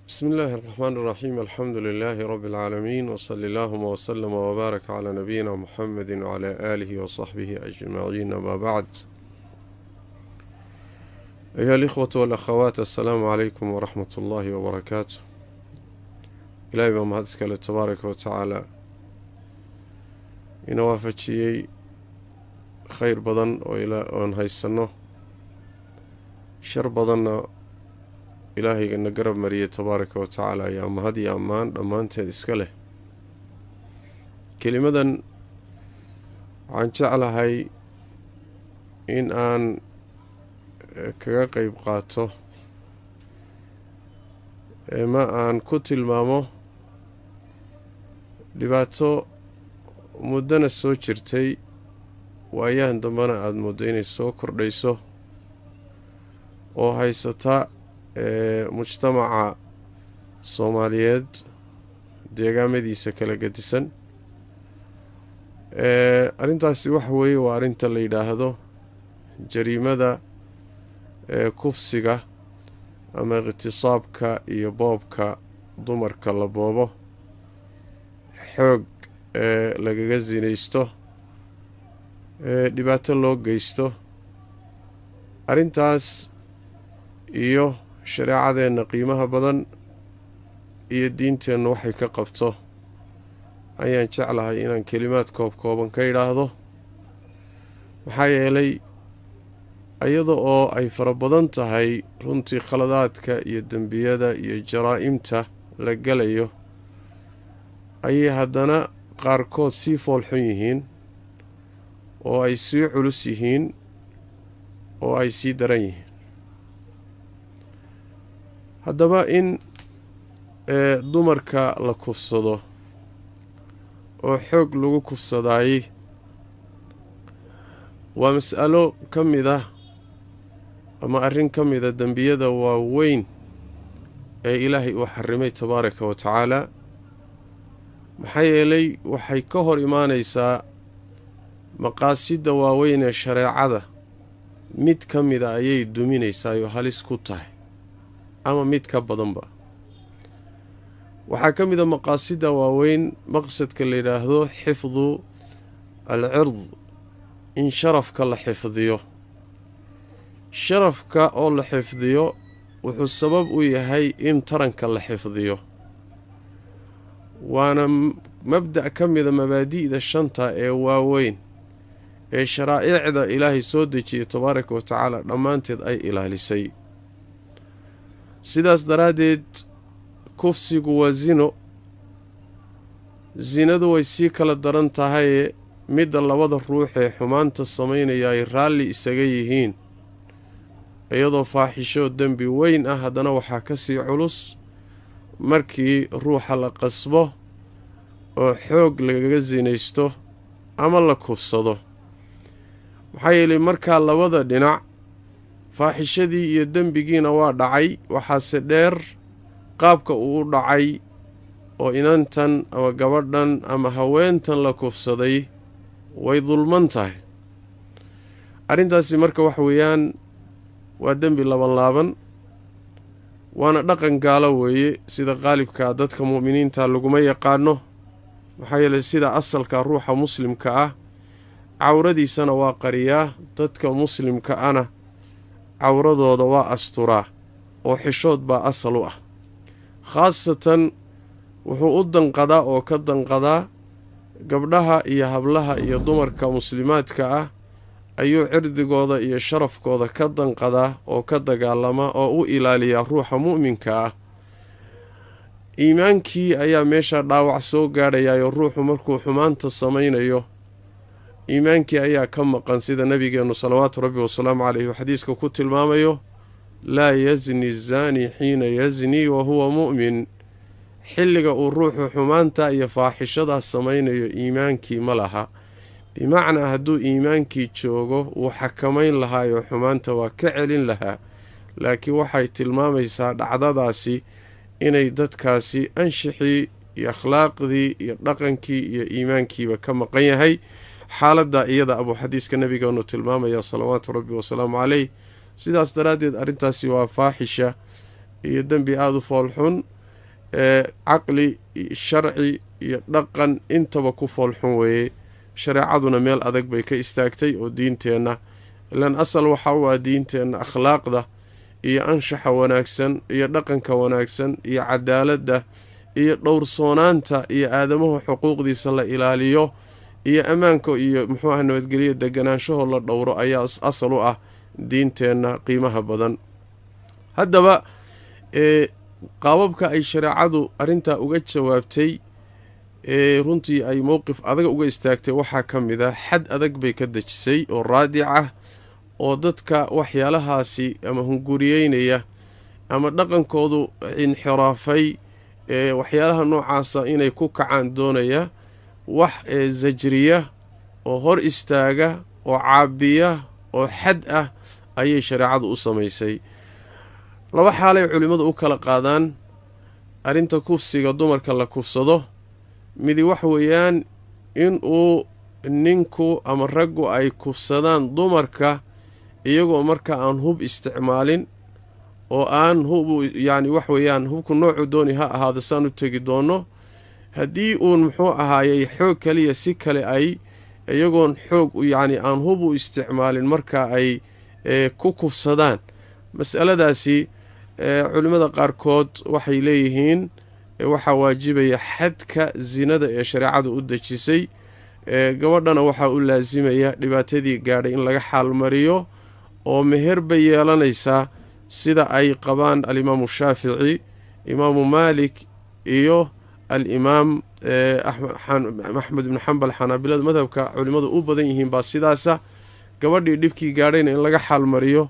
بسم الله الرحمن الرحيم، الحمد لله رب العالمين، وصلى اللهم وسلم وبارك على نبينا محمد وعلى آله وصحبه أجمعين، ما بعد. أيها الإخوة والأخوات، السلام عليكم ورحمة الله وبركاته. Ilaahay baa mahad iskale tabaaraka wa tacaala, ina waafajiyey khayr badan oo oon haysanno, shar badanna Ilaahayga na garab mariyey tabaaraka wa tacaala ayaa mahad iyo ammaan dhammaanteed iska leh. Kelimadan waxaan jeclahay in aan kaga qeyb qaato ma aan ku tilmaamo dhibaato muddana soo jirtay, waayahan dambena aada mooddo inay soo kordhayso, oo haysata mujtamaca Soomaaliyeed deegaamadiisa kala gedisan. Arrintaasi waxa weeye waa arrinta la yidhaahdo jariimada kufsiga ama ikhtisaabka iyo boobka dumarka la boobo, xoog lagaga sinaysto, dhibaato loo geysto. Arrintaas iyo shareecadeenna qiimaha badan iyo diinteennu waxay ka qabto ayaan jeclahay inaan kelimaad koob kooban ka idhaahdo. Maxaa yeelay, iyada oo ay fara badan tahay runtii khaladaadka iyo dembiyada iyo jaraa-imta la galayo, ayay haddana qaarkood sii foolxun yihiin oo ay sii culus yihiin oo ay sii daran yihiin. Haddaba, in dumarka la kufsado oo xoog lagu kufsadaayey waa mas'alo ka mid ah ama arrin ka mida dembiyada waaweyn ee Ilaahay uu xarimay tabaaraka wa tacaala. Maxaa yeelay, waxay ka hor imaanaysaa maqaasidda waaweyn ee shareecada, mid ka mida ayay duminaysaa oo halis ku tahay, ama mid ka badanba. Waxaa ka mid a maqaasidda waaweyn maqsadka la yidhaahdo xifdu al-cird, in sharafka la xifdiyo. Sharafka oo la xifdiyo wuxuu sabab u yahay in taranka la xifdiyo, waana mabda' ka mida mabaadi'da shanta ee waaweyn ee sharaa'icda Ilaahay soo dejiyey tabaaraka wa tacaala dhammaanteed ay ilaalisay. Sidaas daraaddeed, kufsigu waa zino. Sinadu way sii kala daran tahaye, midda labada ruux ee xumaanta samaynaya ay raalli isaga yihiin, iyadoo faaxisho dembi weyn ah, haddana waxaa ka sii culus markii ruuxa la qasbo oo xoog lagaga sinaysto ama la kufsado. Maxaa yeelay, markaa labada dhinac faaxishadii iyo dembigiina waa dhacay, waxaase dheer qaabka uu u dhacay oo inantan ama gabadhan ama haweentan la kufsaday way dulman tahay. Arrintaasi marka waxa weeyaan waa dembi laban laaban, waana dhaqan gaalo weeye. Sida qaalibkaa dadka mu'miniinta laguma yaqaano. Maxaa yeelay, sida asalka ruuxa muslimka ah cawradiisana waa qariyaa, dadka muslimka ana cawradooda waa asturaa, oo xishood baa asal u ah. Khaasatan wuxuu u danqadaa oo ka danqadaa gabdhaha iyo hablaha iyo dumarka muslimaadka ah ayuu cirdigooda iyo sharafkooda ka danqadaa oo ka dagaalamaa oo u ilaaliyaa ruuxa mu'minka ah. Iimaankii ayaa meesha dhaawac soo gaadhayaayoo ruuxu markuu xumaanta samaynayo iimaankii ayaa ka maqan, sida nabigeennu salawaatu rabbi wasalaamu caleyhi uu xadiiska ku tilmaamayo: "Laa yazni zaani xiina yazni wa huwa mu'min." Xilliga uu ruuxu xumaanta iyo faaxishadaa samaynayo iimaankii ma laha. Bimacnaa, hadduu iimaankii joogo wuu xakamayn lahaayoo xumaanta waa ka celin lahaa. Laakiin waxay tilmaamaysaa dhacdadaasi inay dadkaasi anshixii iyo akhlaaqdii iyo dhaqankii iyo iimaankiiba ka maqan yahay. Xaaladda iyada abuu xadiiska nabigeenu tilmaamaya salawaatu rabbi wasalaamu caleyh. Sidaas daraaddeed, arrintaasi waa faaxisha iyo dembi aada u foolxun. Caqli, sharci iyo dhaqan intaba ku foolxun weeye. Shareecaduna meel adag bay ka istaagtay oo diinteenna, ilaan asal waxa u ah diinteenna akhlaaqda iyo anshaxa wanaagsan iyo dhaqanka wanaagsan iyo cadaaladda iyo dhowrsoonaanta iyo aadamahu xuquuqdiisa la ilaaliyo iyo ammaanka iyo muxuu ah nabadgelyo, deganaanshaho la dhowro ayaa asal u ah diinteenna qiimaha badan. Haddaba qaababka ay shareecadu arrintaa uga jawaabtay ee runtii ay mowqif adag uga istaagtay waxaa ka mid ah xad adag bay ka dejisay oo raadic ah, oo dadka waxyaalahaasi ama hunguriyeynaya ama dhaqankoodu inxiraafay ee waxyaalaha noocaasa inay ku kacaan doonaya, wax zajriya oo hor istaaga oo caabiya oo xad ah ayay shareecadu u samaysay. Laba xaalay culimmadu u kala qaadaan arrinta kufsiga dumarka la kufsado. Midi wax weeyaan in uu ninku ama raggu ay kufsadaan dumarka iyagoo marka aan hub isticmaalin oo aan hub, yacni wax weeyaan hubku noocu dooni ha ahaado, saan u tegi doono, haddii uun muxuu ahaayey xoog kaliya si kale ay iyagoon xoog, yacni aan hub u isticmaalin, marka ay ku kufsadaan. Mas'aladaasi culimmada qaarkood waxay leeyihiin waxaa waajibaya xadka zinada ee shareecadu u dejisay, gabadhana waxaa u laasimaya dhibaatadii gaadhay in laga xaalmariyo oo meher bay yeelanaysaa, sida ay qabaan alimaamu Shaafici, Imaamu Maalik iyo Alimaam Axmed ibnu Xambal. Xanaabilada madhabka culimmadu u badan yihiin baa sidaasa, gabadhii dhibkii gaadhayna in laga xaalmariyo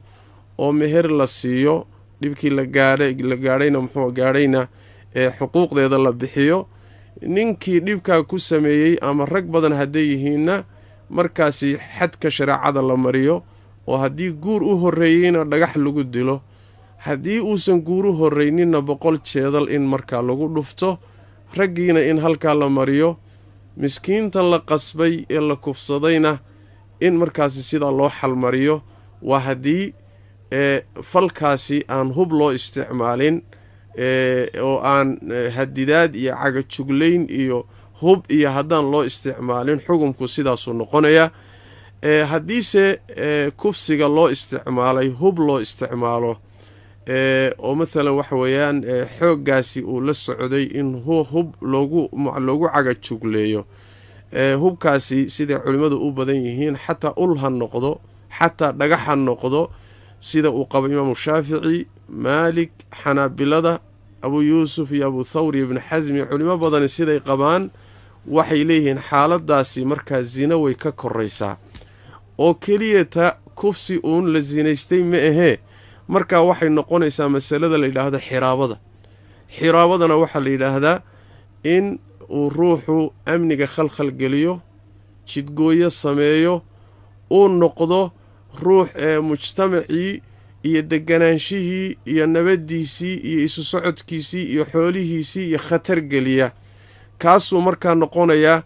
oo meher la siiyo, dhibkii la gaadhayna muxuu gaadhayna xuquuqdeeda la bixiyo. Ninkii dhibkaa ku sameeyey ama rag badan hadday yihiinna, markaasi xadka shareecada la mariyo, oo haddii guur u horreeyeyna dhagax lagu dilo, haddii uusan guur u horreyninna 100 jeedal in markaa lagu dhufto, raggiina in halkaa la mariyo, miskiintan la qasbay ee la kufsadayna in markaasi sidaa loo xalmariyo. Waa haddii falkaasi aan hub loo isticmaalin oo aan hadidaad iyo cagajuglayn iyo hub iyo haddaan loo isticmaalin, xukunku sidaasuu noqonayaa. Haddiise kufsiga loo isticmaalay hub loo isticmaalo, oo mathalan waxa weeyaan xooggaasi uu la socday in hub loogu cagajugleeyo, hubkaasi siday culimmadu u badan yihiin xataa ul ha noqdo, xataa dhagax ha noqdo, sida uu qabo Imaamu Shaafici, Maalik, Xanaabilada, Abu Yuusuf iyo Abu Thawr iyo Ibnu Xasmi, culimo badani siday qabaan waxay leeyihiin xaaladaasi markaa zina way ka koraysaa oo keliyata kufsi uun la zinaystay ma ahee, markaa waxay noqonaysaa masalada la yidhaahdo xiraabada. Xiraabadana waxaa la yidhaahdaa in uu ruuxu amniga khalkhal geliyo, jidgooyo sameeyo, uu noqdo ruux ee mujtamacii iyo deganaanshihii iyo nabaddiisii iyo isu socodkiisii iyo xoolihiisii iyo khatar geliya. Kaasuu markaa noqonayaa,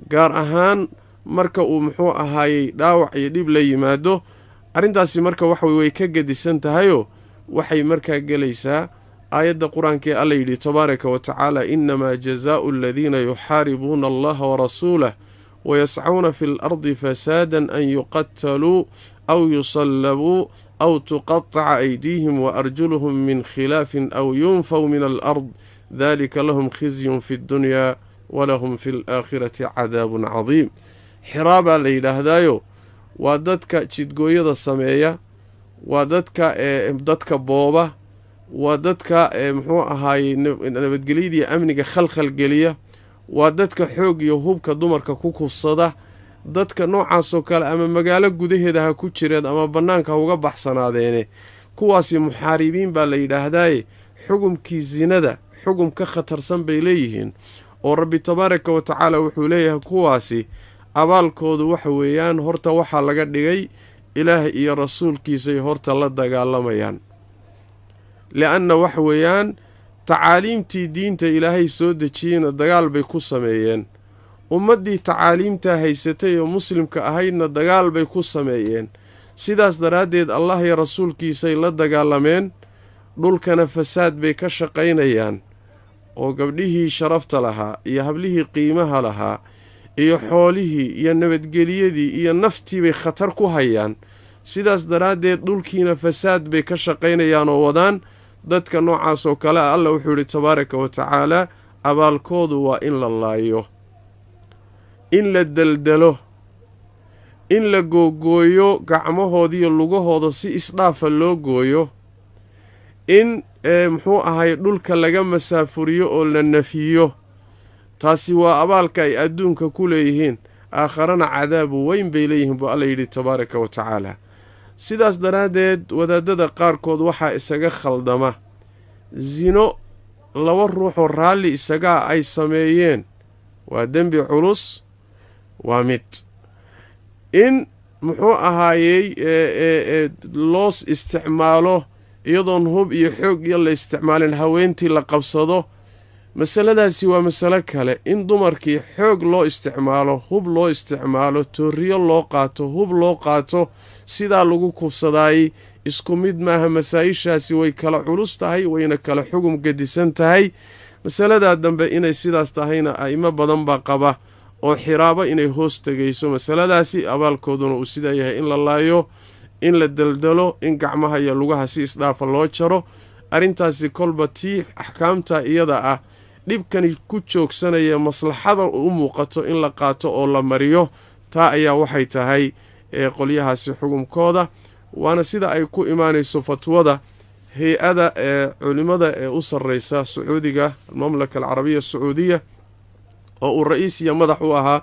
gaar ahaan marka uu muxuu ahaayey dhaawac iyo dhib la yimaado. Arrintaasi marka waxa way ka gedisan tahayoo waxay markaa gelaysaa aayadda Qur-aanka ee Alla yidhi tabaaraka wa tacaala: "Innamaa jazaau aladiina yuxaaribuuna Allaha warasuulah wayascuuna fi alardi fasaadan an yuqataluu aw yusallabuu aw tuqataca aydiihim waarjuluhum min khilaafin aw yunfaw min alard, dalika lahum khizyun fi ddunyaa walahum fi alaakhirati cadaabun cadiim." Xiraabaa la yidhaahdaayo waa dadka jidgooyada sameeya, waa dadka dadka booba, waa dadka muxuu ahaayey nabadgelyadii amniga khalkhal geliya, waa dadka xoog iyo hubka dumarka ku kufsada. Dadka noocaasoo kale ama magaalo gudaheeda ha ku jireen ama bannaanka ha uga baxsanaadeene, kuwaasi muxaaribiin baa la yidhaahdaaye, xugumkii sinada xugum ka khatarsan bay leeyihiin, oo Rabbi tabaaraka wa tacaala wuxuu leeyahay kuwaasi abaalkoodu waxa weeyaan, horta waxaa laga dhigay Ilaah iyo rasuulkiisay horta la dagaalamayaan, lianna waxa weeyaan tacaaliimtii diinta Ilaahay soo dejiyeyna dagaal bay ku sameeyeen, ummaddii tacaaliimtaa haysatay oo muslimka ahaydna dagaal bay ku sameeyeen. Sidaas daraaddeed Allah iyo rasuulkiisay la dagaalameen, dhulkana fasaad bay ka shaqaynayaan. oo gabdhihii sharafta lahaa iyo hablihii qiimaha lahaa iyo xoolihii iyo nabadgeliyadii iyo naftii bay khatar ku hayaan. Sidaas daraaddeed dhulkiina fasaad bay ka shaqaynayaan oo wadaan. Dadka noocaas oo kale ah, Alla wuxuu yidhi tabaaraka wa tacaala, abaalkoodu waa in la laayo, in la deldelo, in la googooyo gacmahoodiiyo lugahooda si isdhaafa loo gooyo, in muxuu ahay dhulka laga masaafuriyo oo la nafiyo. Taasi waa abaalka ay adduunka ku leeyihiin, aakharana cadaabu weyn bay leeyihiin buu Alla yidhi tabaaraka wa tacaala. Sidaas daraaddeed wadaadada qaarkood waxaa isaga khaldama sino laba ruuxoo raalli isagaa ay sameeyeen waa dembi culus, waa mid in muxuu ahaayey loos isticmaalo iyadoon hub iyo xoog iyo la isticmaalin haweentii la qabsado. Masaladaasi waa masalo kale. In dumarkii xoog loo isticmaalo, hub loo isticmaalo, tooriyo loo qaato, hub loo qaato, sidaa lagu kufsadaayey isku mid maaha. Masaa-ishaasi way kala culus tahay, wayna kala xugum gedisan tahay. Masaladaa dambe inay sidaas tahayna a'imo badan baa qaba oo xiraabo inay hoos tegayso masaladaasi, abaalkooduna uu sidaa yahay in la laayo, in la deldelo, in gacmaha iyo lugaha si isdhaafa loo jaro. Arrintaasi kolba tii axkaamta iyada ah dhibkani ku joogsanaya maslaxada u muuqato in la qaato oo la mariyo, taa ayaa waxay tahay qolyahaasi xugumkooda. Waana sida ay ku imaanayso fatwada hay-ada ee culimada ee u sarreysa Sacuudiga, Almamlaka Alcarabiya Asacuudiya, oo uu ra-iis iyo madax u ahaa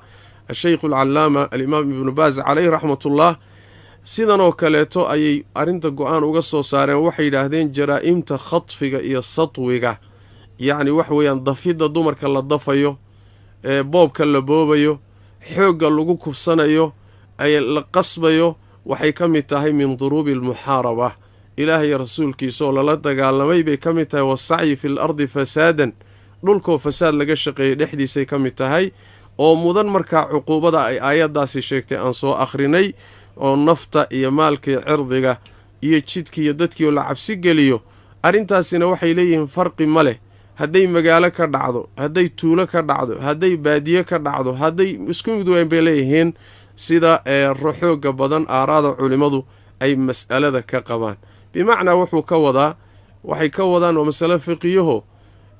Asheykh Alcalaama Alimaam Ibnu Baas caleyh raxmatullah. Sidanoo kaleeto ayay arrinta go-aan uga soo saareen. Waxay yidhaahdeen jaraa-imta khadfiga iyo satwiga, yacni wax weeyaan dafidda dumarka la dafayo, ee boobka la boobayo, xoogga lagu kufsanayo, ay la qasbayo, waxay ka mid tahay min duruubi almuxaaraba, Ilaahay rasuulkiisa oo lala dagaalamay bay ka mid tahay, wasacyi fi l ardi fasaadan, dhulkoo fasaad laga shaqeeyay dhexdiisay ka mid tahay, oo mudan markaa cuquubada ay aayaddaasi sheegtay aan soo akhrinay, oo nafta iyo maalka iyo cirdiga iyo jidka iyo dadkii oo la cabsi geliyo. Arrintaasina waxay leeyihiin farqi ma leh hadday magaalo ka dhacdo, hadday tuulo ka dhacdo, hadday baadiye ka dhacdo, hadday isku mid weyn bay leeyihiin. Sida ee xooga badan aaraada culimmadu ay mas'alada ka qabaan, bimacnaa wuxuu ka wadaa, waxay ka wadaan waa masalo fiqiyaho.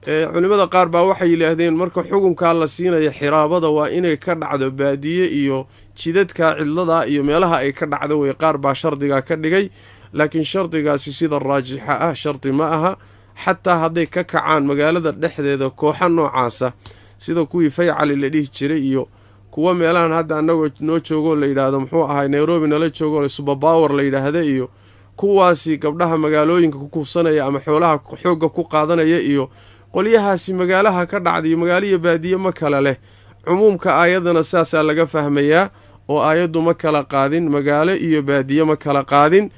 Culimmada qaar baa waxay yidhaahdeen marka xukunkaa la siinaya xiraabada waa inay ka dhacdo baadiye iyo jidadka cidladaa iyo meelaha ay ka dhacdo wey. Qaar baa shardigaa ka dhigay, laakiin shardigaasi sida raajixa ah shardi ma aha. Xataa hadday ka kacaan magaalada dhexdeeda kooxa noocaasa, sida kuwii Faycali la dhihi jiray iyo kuwa meelahan hadda annagoo noo joogoo la yidhaahdo muxuu ahay Nairobi nala joogo suberpower la yidhaahda, iyo kuwaasi gabdhaha magaalooyinka ku kufsanaya ama xoolaha xoogga ku qaadanaya, iyo qolyahaasi magaalaha ka dhacday, magaalo iyo baadiye ma kala leh. Cumuumka aayadana saasaa laga fahmayaa, oo aayaddu ma kala qaadin magaalo iyo baadiye, ma kala qaadin.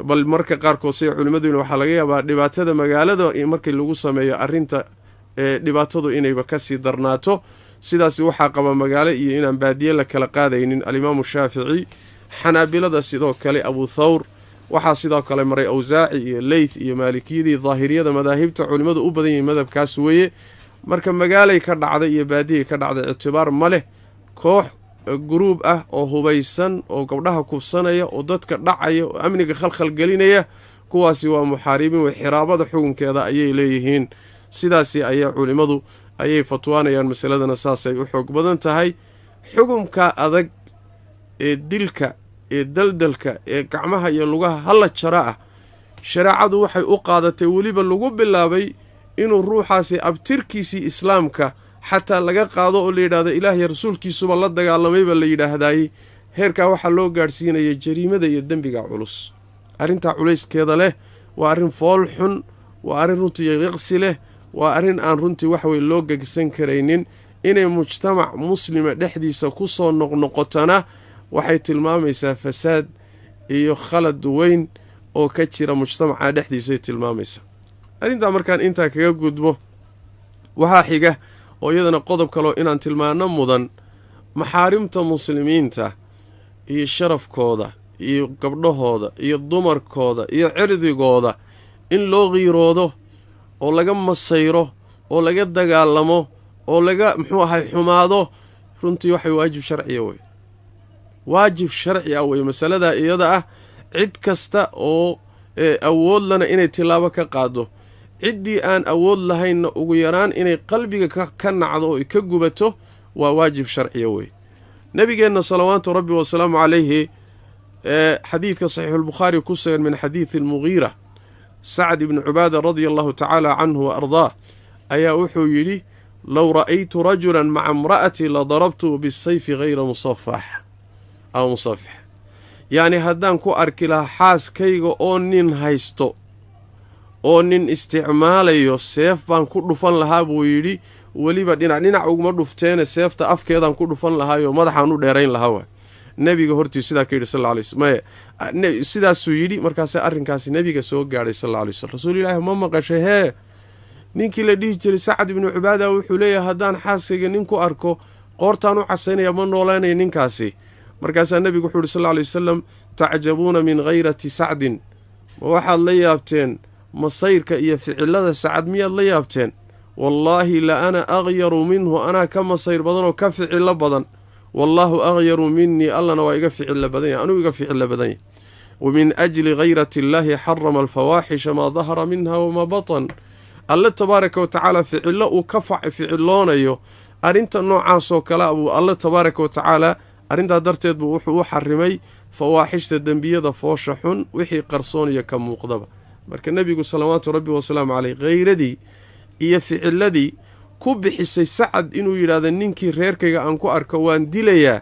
Bal marka qaarkood say culimmaduna waxaa laga yaabaa dhibaatada magaalada markii lagu sameeyo arrinta dhibaatadu inayba kasii darnaato. Sidaasi waxaa qaba magaalo iyo inaan baadiye la kala qaadaynin Alimaamu Shaafici, Xanaabilada sidoo kale Abu Thawr, waxaa sidoo kale maray Awsaaci iyo Leyth iyo Maalikiyadii, Daahiriyada, madaahibta culimmadu u badan yihiin madhabkaas weeye. Marka magaalay ka dhacday iyo baadiyay ka dhacday ictibaar ma leh. Koox guruub ah oo hubaysan oo gabdhaha kufsanaya oo dadka dhacaya oo amniga khalkhal gelinaya, kuwaasi waa muxaaribiin wey, xiraabada xukunkeeda ayay leeyihiin. Sidaasi ayay culimmadu ayay fatwaanayaan, masaladana saasay u xoog badan tahay. Xukumka adag ee dilka ee daldalka ee gacmaha iyo lugaha hala jara ah, shareecadu waxay u qaadatay weliba lagu bilaabay inuu ruuxaasi abtirkiisii islaamka xataa laga qaado oo la yidhahdo Ilaahay rasuulkiisuba la dagaalamayba la yidhaahdaayey. Heerkaa waxaa loo gaadhsiinaya jariimada iyo dembiga culus. Arrintaa culayskeeda leh waa arrin fool xun, waa arrin runtii yaqsi leh, waa arrin aan runtii waxwey loo gegsan karaynin. Inay mujtamac muslima dhexdiisa ku soo noqnoqotona waxay tilmaamaysaa fasaad iyo khalad weyn oo ka jira mujtamaca dhexdiisay tilmaamaysaa. Arrintaa markaan intaa kaga gudbo, waxaa xiga oo iyadana qodob kaloo inaan tilmaano mudan, maxaarimta muslimiinta iyo sharafkooda iyo gabdhahooda iyo dumarkooda iyo cirdigooda in loo qiiroodo oo laga masayro oo laga dagaalamo oo laga muxuu ahay xumaado, runtii waxay waajib sharciya wey, waajib sharci ah wey masaladaa iyada ah. Cid kasta oo awood lana inay tilaabo ka qaado, ciddii aan awood lahaynna ugu yaraan inay qalbiga ka nacdo oo ka gubato waa waajib sharciya wey. Nabigeenna salawaatu rabbi wasalaamu calayhi xadiidka saxiixulbukhaari ku sugan min xadiidi almughiira Sacd ibni Cubaada radia allahu tacaala canhu wa ardaah ayaa wuxuu yidhi: low ra'aytu rajulan maca imra'atii la darabtuhu bisayfi hayra musafax aw musafix. Yacni haddaan ku arki lahaa xaaskayga oo nin haysto oo nin isticmaalayo, seef baan ku dhufan lahaa buu yidhi. Weliba dhinac dhinac uguma dhufteene, seefta afkeedaan ku dhufan lahaayoo madaxaan u dheerayn lahaa waay. Nebiga hortiis sidaa ka yidhi sal alla alay sl maya, sidaasuu yidhi. Markaase arrinkaasi nebiga soo gaadhay sal alla alay slam. Rasuulilaahi, ma maqashay hee ninkii la dhihi jiray Sacad ibnu Cubaada wuxuu leeyahay haddaan xaaskayga nin ku arko qoortaan u casaynaya, ma noolaanaya ninkaasi. Markaasaa nebigu wuxuu yidhi sal alla alay wasalam: tacjabuuna min hayrati Sacdin? Ma waxaad la yaabteen masayrka iyo ficilada Sacad miyaad la yaabteen? Wallaahi la ana akhyaru minhu, anaa ka masayr badan oo ka ficilo badan. Wallaahu akhyaru minii, allana waa iga ficilo badan yahy, anuu iga ficilo badan yahy. Wa min ajli hayrati illaahi xarama alfawaaxisha maa dahara minha wamaa batan. Alle tabaaraka wa tacaala ficilo uu ka ficiloonayo arrinta noocaasoo kale buu alle tabaaraka wa tacaala arrintaa darteed buu wuxuu u xarimay fawaaxishta, dembiyada foosha xun, wixii qarsoon iyo ka muuqdaba. Marka nebigu salawaatu rabbi wasalaamu caleyh khayradii iyo ficiladii ku bixisay Sacad inuu yidhaahdo ninkii reerkayga aan ku arko waan dilayaa,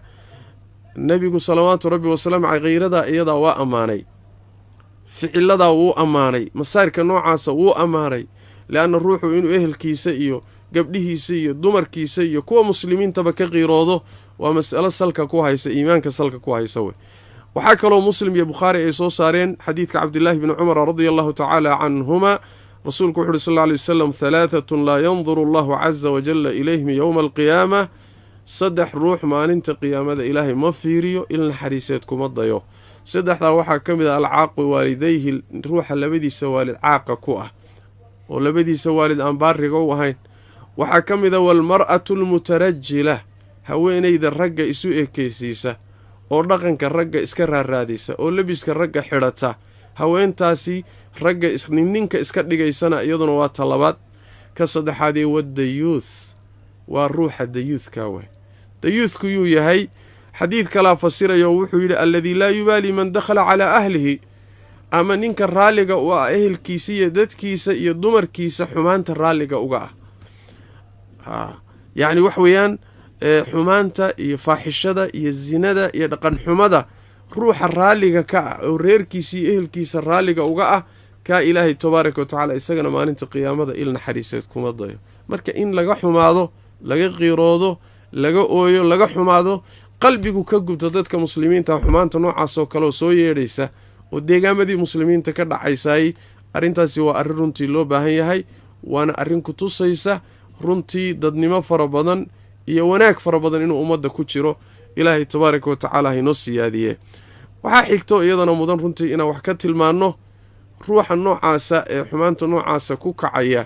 nebigu salawaatu rabbi wasalaamu caleyh khayradaa iyadaa waa ammaanay, ficiladaa wuu ammaanay, masayrka noocaasa wuu ammaanay. Leanna ruuxu inuu ehelkiisa iyo gabdhihiisa iyo dumarkiisa iyo kuwa muslimiintaba ka qiiroodo waa mas'alo salka ku haysa iimaanka, salka ku haysa wey. Waxaa kaloo Muslim iyo Bukhaari ay soo saareen xadiidka Cabdillaahi bni Cumar radia allahu tacaala canhuma. Rasuulku wuxu uhi sal alla alay wasalam: halaatatun laa yanduru allahu caza wajalla ilayhim yowma alqiyaama. Saddex ruux maalinta qiyaamada Ilaahay ma fiiriyo, il naxariiseed kuma dayo. Saddexdaa waxaa ka mid ah alcaaqu waalidayhi, ruuxa labadiisa waalid caaqa ku ah oo labadiisa waalid aan baariga u ahayn. Waxaa ka mid a walmar'atu almutarajila, haweenayda ragga isu ekeysiisa oo dhaqanka ragga iska raaraadisa oo lebiska ragga xidhata, haweentaasi ragga ninka iska dhigaysana iyaduna waa talabaad. Ka saddexaadee wadayuuth, waa ruuxa dayuuthka waay. Dayuuthku yuu yahay? Xadiid kalaa fasirayo, wuxuu yidhi: alladii laa yubaali man dakhala calaa ahlihi, ama ninka raalliga u ah ehelkiisa iyo dadkiisa iyo dumarkiisa xumaanta raalliga uga ah. Yacni wax weeyaan xumaanta iyo faaxishada iyo zinada iyo dhaqanxumada ruuxa raalliga ka ah oo reerkiisa iyo ehelkiisa raalliga uga ah, kaa Ilaahay tabaaraka wa tacaala isagana maalinta qiyaamada il naxariiseed kuma dayo. Marka in laga xumaado, laga qiiroodo, laga ooyo, laga xumaado, qalbigu ka gubto dadka muslimiinta xumaanta noocaas oo kaleoo soo yeedhaysa oo deegaamadii muslimiinta ka dhacaysay, arrintaasi waa arrin runtii loo baahan yahay, waana arrin ku tusaysa runtii dadnimo fara badan iyo wanaag fara badan inuu ummadda ku jiro. Ilaahay tabaaraka wa tacaala hainoo siyaadiye. Waxaa xigto iyadana mudan runtii inaan wax ka tilmaanno ruuxa noocaasa ee xumaanta noocaasa ku kacaya,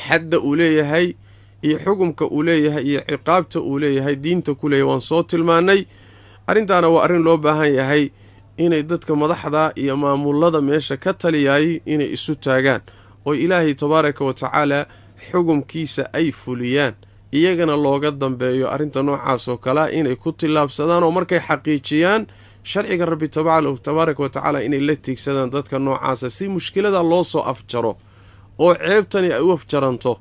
xadda uu leeyahay iyo xukumka uu leeyahay iyo ciqaabta uu leeyahay diinta ku leeyahay. Waan soo tilmaannay arrintaana. Waa arrin loo baahan yahay inay dadka madaxda iyo maamulada meesha ka taliyay inay isu taagaan oo Ilaahay tabaaraka wa tacaala xukumkiisa ay fuliyaan, iyagana looga dambeeyo arrinta noocaas oo kalea inay ku tillaabsadaan oo markay xaqiijiyaan sharciga Rabbi tabaaraka wa tacaala inay la tiigsadaan dadka noocaasa, si mushkilada loo soo afjaro oo ceebtani ay u afjaranto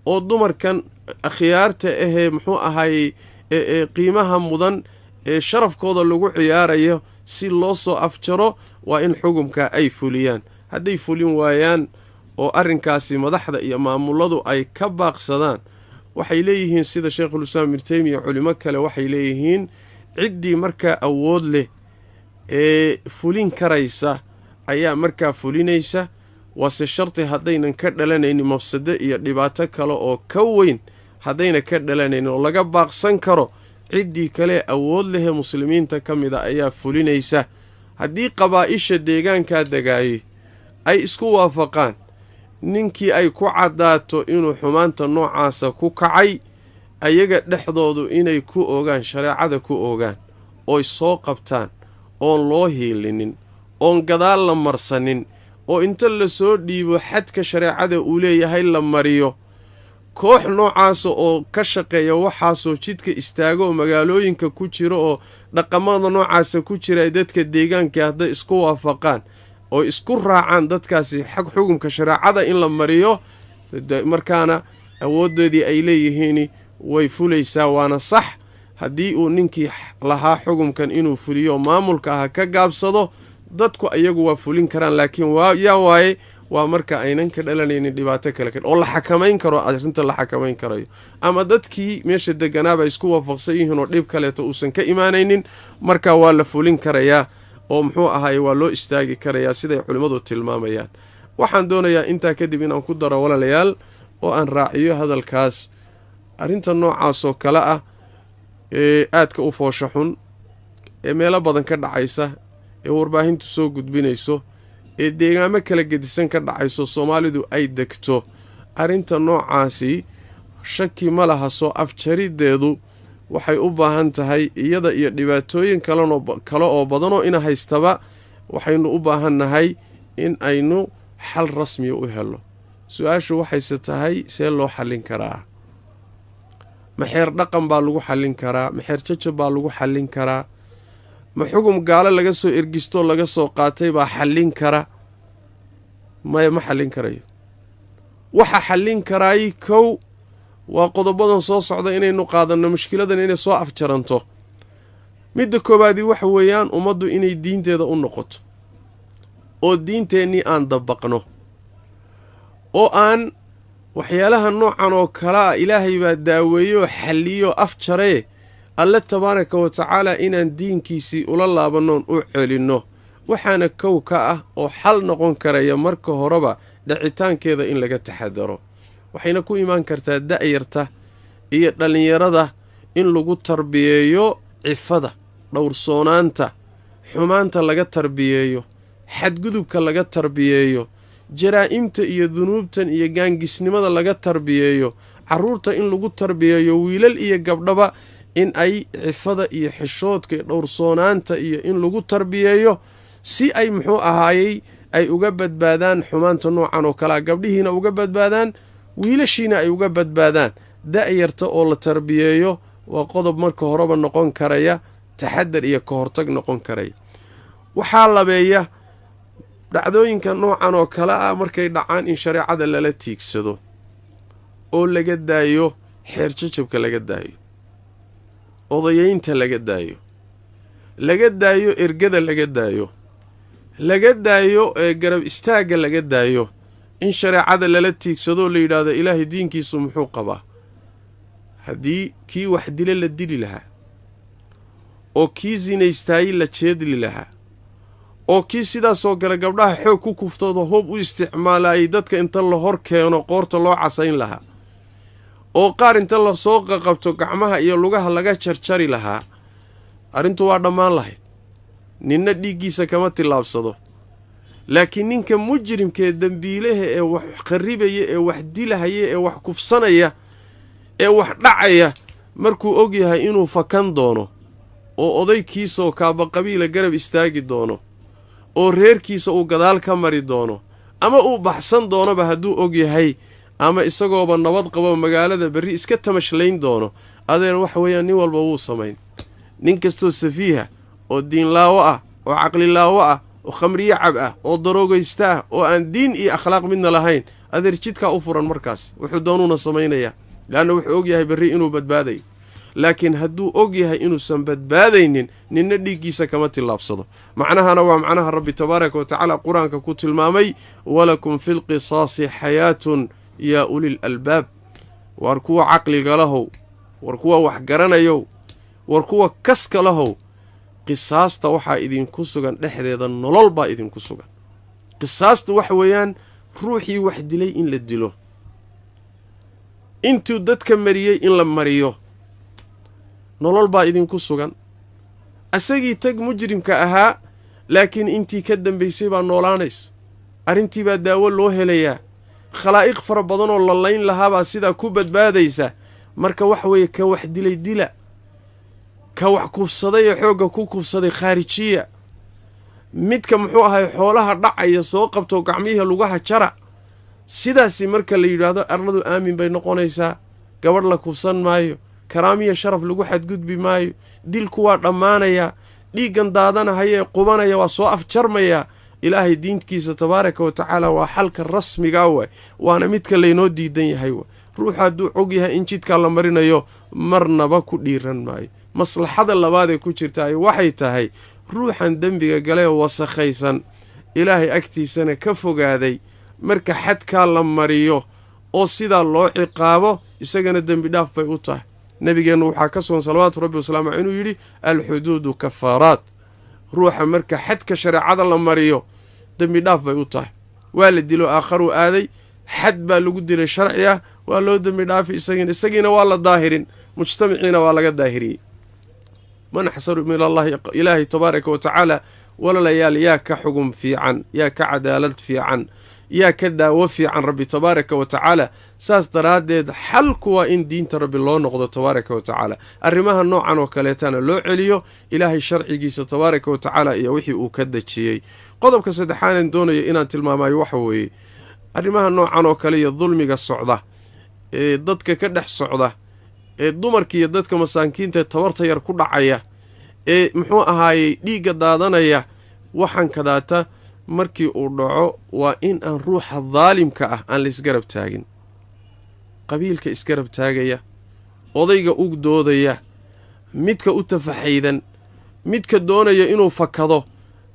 oo dumarkan akhyaarta ahee muxuu ahaayey ee qiimaha mudan ee sharafkooda lagu ciyaarayo si loo soo afjaro. Waa in xukumka ay fuliyaan. Hadday fulin waayaan oo arrinkaasi madaxda iyo maamuladu ay ka baaqsadaan, waxay leeyihiin, sida Sheikhulislaam Ibnu Teymiya, culimo kale waxay leeyihiin, ciddii markaa awood leh ee fulin karaysa ayaa markaa fulinaysa. Waase sharti haddaynan ka dhalanaynin mafsado iyo dhibaato kale oo ka weyn, haddayna ka dhalanaynin oo laga baaqsan karo, ciddii kale awood lehee muslimiinta ka mida ayaa fulinaysa. Haddii qabaa'isha deegaankaa degaayay ay isku waafaqaan Ninkii ay ku caddaato inuu xumaanta noocaasa ku kacay, ayaga dhexdoodu inay ku ogaan shareecada, ku ogaan oy soo qabtaan, oon loo hiilinin, oon gadaal la marsanin, oo inta lasoo dhiibo xadka shareecada uu leeyahay la mariyo. Koox noocaasa oo ka shaqeeya waxaasoo jidka istaago oo magaalooyinka ku jira oo dhaqamada noocaasa ku jira, ay dadka deegaanka hadday isku waafaqaan oo isku raacaan dadkaasi xag xukunka shareecada in la mariyo, markaana awooddoodii ay leeyihiin way fulaysaa, waana sax. Haddii uu ninkii lahaa xukunkan inuu fuliyo maamulka aha ka gaabsado, dadku iyagu waa fulin karaan, laakiin yaa waaye waa marka aynan ka dhalanaynin dhibaato kale oo la xakamayn karo, arrinta la xakamayn karayo, ama dadkii meesha deganaaba isku waafaqsan yihiin oo dhib kaleeto uusan ka imaanaynin, marka waa la fulin karayaa oo muxuu ahaaye waa loo istaagi karayaa, siday culimmadu tilmaamayaan. Waxaan doonayaa intaa kadib inaan ku daro, walaalayaal, oo aan raaciyo hadalkaas, arrinta noocaasoo kale ah ee aadka u foosha xun ee meelo badan ka dhacaysa, ee warbaahintu soo gudbinayso, ee deegaamo kala gedisan ka dhacayso, Soomaalidu ay degto, arrinta noocaasi shaki ma laha soo afjariddeedu waxay u baahan tahay, iyada iyo dhibaatooyin kale oo badanoo ina haystaba, waxaynu u baahan nahay in aynu xal rasmiya u helo. Su-aashu waxayse tahay, see loo xallin karaa? Ma xeer dhaqan baa lagu xallin karaa? Ma xeer jajab baa lagu xallin karaa? Ma xugum gaalo laga soo ergistoo laga soo qaatay baa xallin kara? Maya, ma xallin karayo. Waxa xallin karaay kow waa qodobadan soo socda inaynu qaadanno mushkiladan inay soo afjaranto. Midda koowaadi waxa weeyaan ummaddu inay diinteeda u noqoto, oo diinteennii aan dabaqno, oo aan waxyaalaha noocan oo kale ah Ilaahay baa daaweeyoo xalliyoo afjaree, Alle tabaaraka wa tacaala inaan diinkiisii ula laabannoon u celinno. Waxaana kow ka ah oo xal noqon karaya marka horeba dhicitaankeeda in laga taxadaro. Waxayna ku imaan kartaa da'yarta iyo dhallinyarada in lagu tarbiyeeyo cifada, dhowrsoonaanta, xumaanta laga tarbiyeeyo, xadgudubka laga tarbiyeeyo, jaraa'imta iyo dunuubtan iyo gaangisnimada laga tarbiyeeyo. Carruurta in lagu tarbiyeeyo, wiilal iyo gabdhaba, in ay cifada iyo xishoodka iyo dhowrsoonaanta iyo in lagu tarbiyeeyo, si ay muxuu ahaayey ay uga badbaadaan xumaanta noocan oo kalea, gabdhihiina uga badbaadaan, wiilashiina ay uga badbaadaan. Da'yarta oo la tarbiyeeyo waa qodob marka horeba noqon karaya taxadar iyo ka hortag noqon karaya. Waxaa labeeya, dhacdooyinka noocan oo kale ah markay dhacaan in shareecada lala tiigsado oo laga daayo xeer jajabka, laga daayo odayeynta, laga daayo ergada, laga daayo ee garab istaagga laga daayo, in shareecada lala tiigsadoo la yidhaahdo, Ilaahay diinkiisu muxuu qabaa? Haddii kii wax dile la dili lahaa, oo kii sinaystaayey la jeedli lahaa, oo kii sidaasoo kale gabdhaha xoog ku kuftooda hoob u isticmaalayay dadka inta la hor keeno qoorta loo casayn lahaa, oo qaar inta lasoo qaqabto gacmaha iyo lugaha laga jarjari lahaa, arrintu waa dhammaan lahayd. Ninna dhiiggiisa kama tillaabsado. Laakiin ninka mujrimkaee dembiilaha ee wax kharribaya, ee wax dilahaya, ee wax kufsanaya, ee wax dhacaya, markuu og yahay inuu fakan doono, oo odaykiisaoo kaaba qabiila garab istaagi doono, oo reerkiisa uu gadaal ka mari doono, ama uu baxsan doonoba hadduu og yahay, ama isagooba nabad qabo magaalada berri iska tamashlayn doono, adeer, waxa weeyaan nin walba wuu samayn. Nin kastoo safiiha oo diinlaawo ah, oo caqlilaawo ah, oo khamriyo cab ah, oo daroogaysta ah, oo aan diin iyo akhlaaq midna lahayn, adeer, jidkaa u furan markaas, wuxuu doonuuna samaynayaa, leanna wuxuu og yahay berri inuu badbaadayo. Laakiin hadduu og yahay inuusan badbaadaynin, ninna dhiiggiisa kama tillaabsado. Macnahana waa macnaha Rabbi tabaaraka wa tacaala Qur-aanka ku tilmaamay: "Walakum fi lqisaasi xayaatun yaa ulil albaab." War kuwa caqliga lahow, war kuwa wax garanayow, war kuwa kaska lahow, qisaasta waxaa idinku sugan dhexdeeda nolol baa idinku sugan. Qisaasta waxa weeyaan ruuxii wax dilay in la dilo, intuu dadka mariyey in la mariyo, nolol baa idinku sugan. Asagii tag mujrimka ahaa, laakiin intii ka dambaysay baa noolaanaysa, arrintii baa daawo loo helayaa. Khalaa'iq fara badanoo la layn lahaabaa sidaa ku badbaadaysa. Marka waxa weeye, ka wax dilay dila, ka wax kufsaday ee xoogga ku kufsaday khaarijiya, midka muxuu ahay xoolaha dhacaya soo qabto gacmihii lugaha jara. Sidaasi marka la yidhaahdo arladu aamin bay noqonaysaa, gabadh la kufsan maayo, karaamiya sharaf lagu xadgudbi maayo, dilku waa dhammaanayaa, dhiiggan daadanahaya ee qubanaya waa soo afjarmayaa. Ilaahay diinkiisa tabaaraka wa tacaala waa xalka rasmigaa waay, waana midka laynoo diidan yahay waay. Ruuxu hadduu og yahay in jidkaa la marinayo marnaba ku dhiiran maayo. Maslaxada labaadee ku jirtaay waxay tahay ruuxan dembiga galee wasakhaysan, ilaahay agtiisana ka fogaaday, marka xadkaa la mariyo oo sidaa loo ciqaabo isagana dembi dhaaf bay u tahay. Nabigeennu waxaa ka sugan salawaatu rabbi wasalaamu caleyh inuu yidhi alxuduudu kafaaraat. Ruuxa marka xadka shareecada la mariyo dembi dhaaf bay u tahay. Waa la dilo, aakharuu aaday, xad baa lagu dilay sharci ah, waa loo dembi dhaafi isagiina waa la daahirin, mujtamaciina waa laga daahiriyey. Man axsanu min allahi, ilaahay tabaaraka wa tacaala walaalayaal yaa ka xugum fiican, yaa ka cadaalad fiican, yaa ka daawo fiican rabbi tabaaraka wa tacaala. Saas daraaddeed xalku waa in diinta rabbi loo noqdo tabaaraka wa tacaala, arrimaha noocan oo kaleetana loo celiyo ilaahay sharcigiisa tabaaraka wa tacaala iyo wixii uu ka dejiyey. Qodobka saddexaanan doonayo inaan tilmaamayo waxa weeye arrimaha noocan oo kale iyo dulmiga socda ee dadka ka dhex socda, ee dumarka iyo dadka masaakiinta tabarta yar ku dhacaya, ee muxuu ahaayey dhiigga daadanaya, waxaan kadaata markii uu dhaco waa in aan ruuxa daalimka ah aan la isgarab taagin. Qabiilka isgarab taagaya, odayga u doodaya, midka u tafaxaydan, midka doonaya inuu fakado,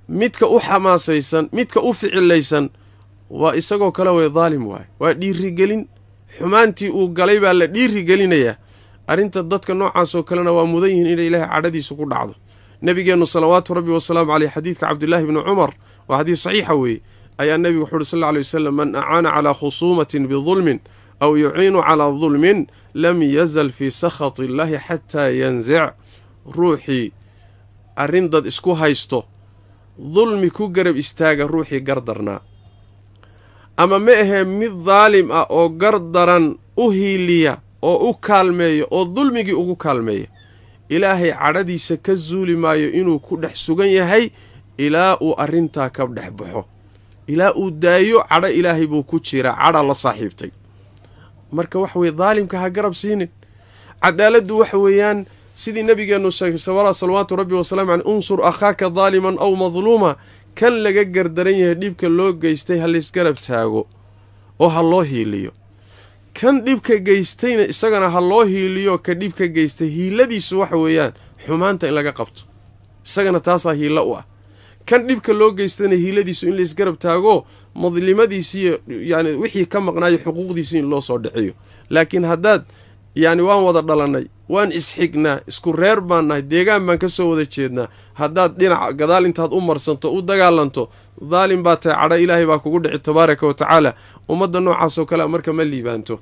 midka u xamaasaysan, midka u ficilaysan, waa isagoo kale way daalim waay. Waa dhiirigelin, xumaantii uu galay baa la dhiirigelinayaa. Arrinta dadka noocaas oo kalena waa mudan yihiin inay ilaahay cadhadiisu ku dhacdo. Nabigeennu salawaatu rabbi wasalaamu caleyh, xadiidka Cabdillaahi bni Cumar, waa xadiis saxiixa weeye, ayaa nebigu wuxu uhi sal alla alay wasalam: man acaana calaa khusuumatin bidulmin aw yuciinu calaa dulmin lam yazal fii sakhati illaahi xataa yanzic. Ruuxii arrin dad isku haysto dulmi ku garab istaaga ruuxii gardarnaa, ama ma ahee mid daalim ah oo gardaran u hiiliya oo u kaalmeeya oo dulmigii ugu kaalmeeya, ilaahay cadhadiisa ka zuuli maayo inuu ku dhex sugan yahay ilaa uu arrintaa ka dhex baxo, ilaa uu daayo. Cadho ilaahay buu ku jiraa, cadha la saaxiibtay. Marka waxa weye daalimka ha garab siinin. Cadaaladdu waxa weeyaan sidii nabigeennu sheegay salawaatu rabbi wasalaamu caleyh: unsur akhaaka daaliman aw madluuma. Kan laga gardaran yahay, dhibka loo geystay, ha laysgarab taago oo ha loo hiiliyo. Kan dhibka geystayna isagana ha loo hiiliyo. Ka dhibka geystay hiiladiisu waxa weeyaan xumaanta in laga qabto, isagana taasaa hiilo u ah. Kan dhibka loo geystayna hiiladiisu in laysgarab taago, madlimadiisiiyo yani wixii ka maqnaayo xuquuqdiisi in loo soo dhiciyo. Laakiin haddaad yacni waan wada dhalannay, waan isxignaa, isku reer baan nahay, deegaan baan ka soo wada jeednaa, haddaad dhinac gadaal intaad u marsanto u dagaalanto, daalim baa tahay, cadho ilaahay baa kugu dhici tabaaraka wa tacaala. Ummadda noocaasoo kalea marka ma liibaanto,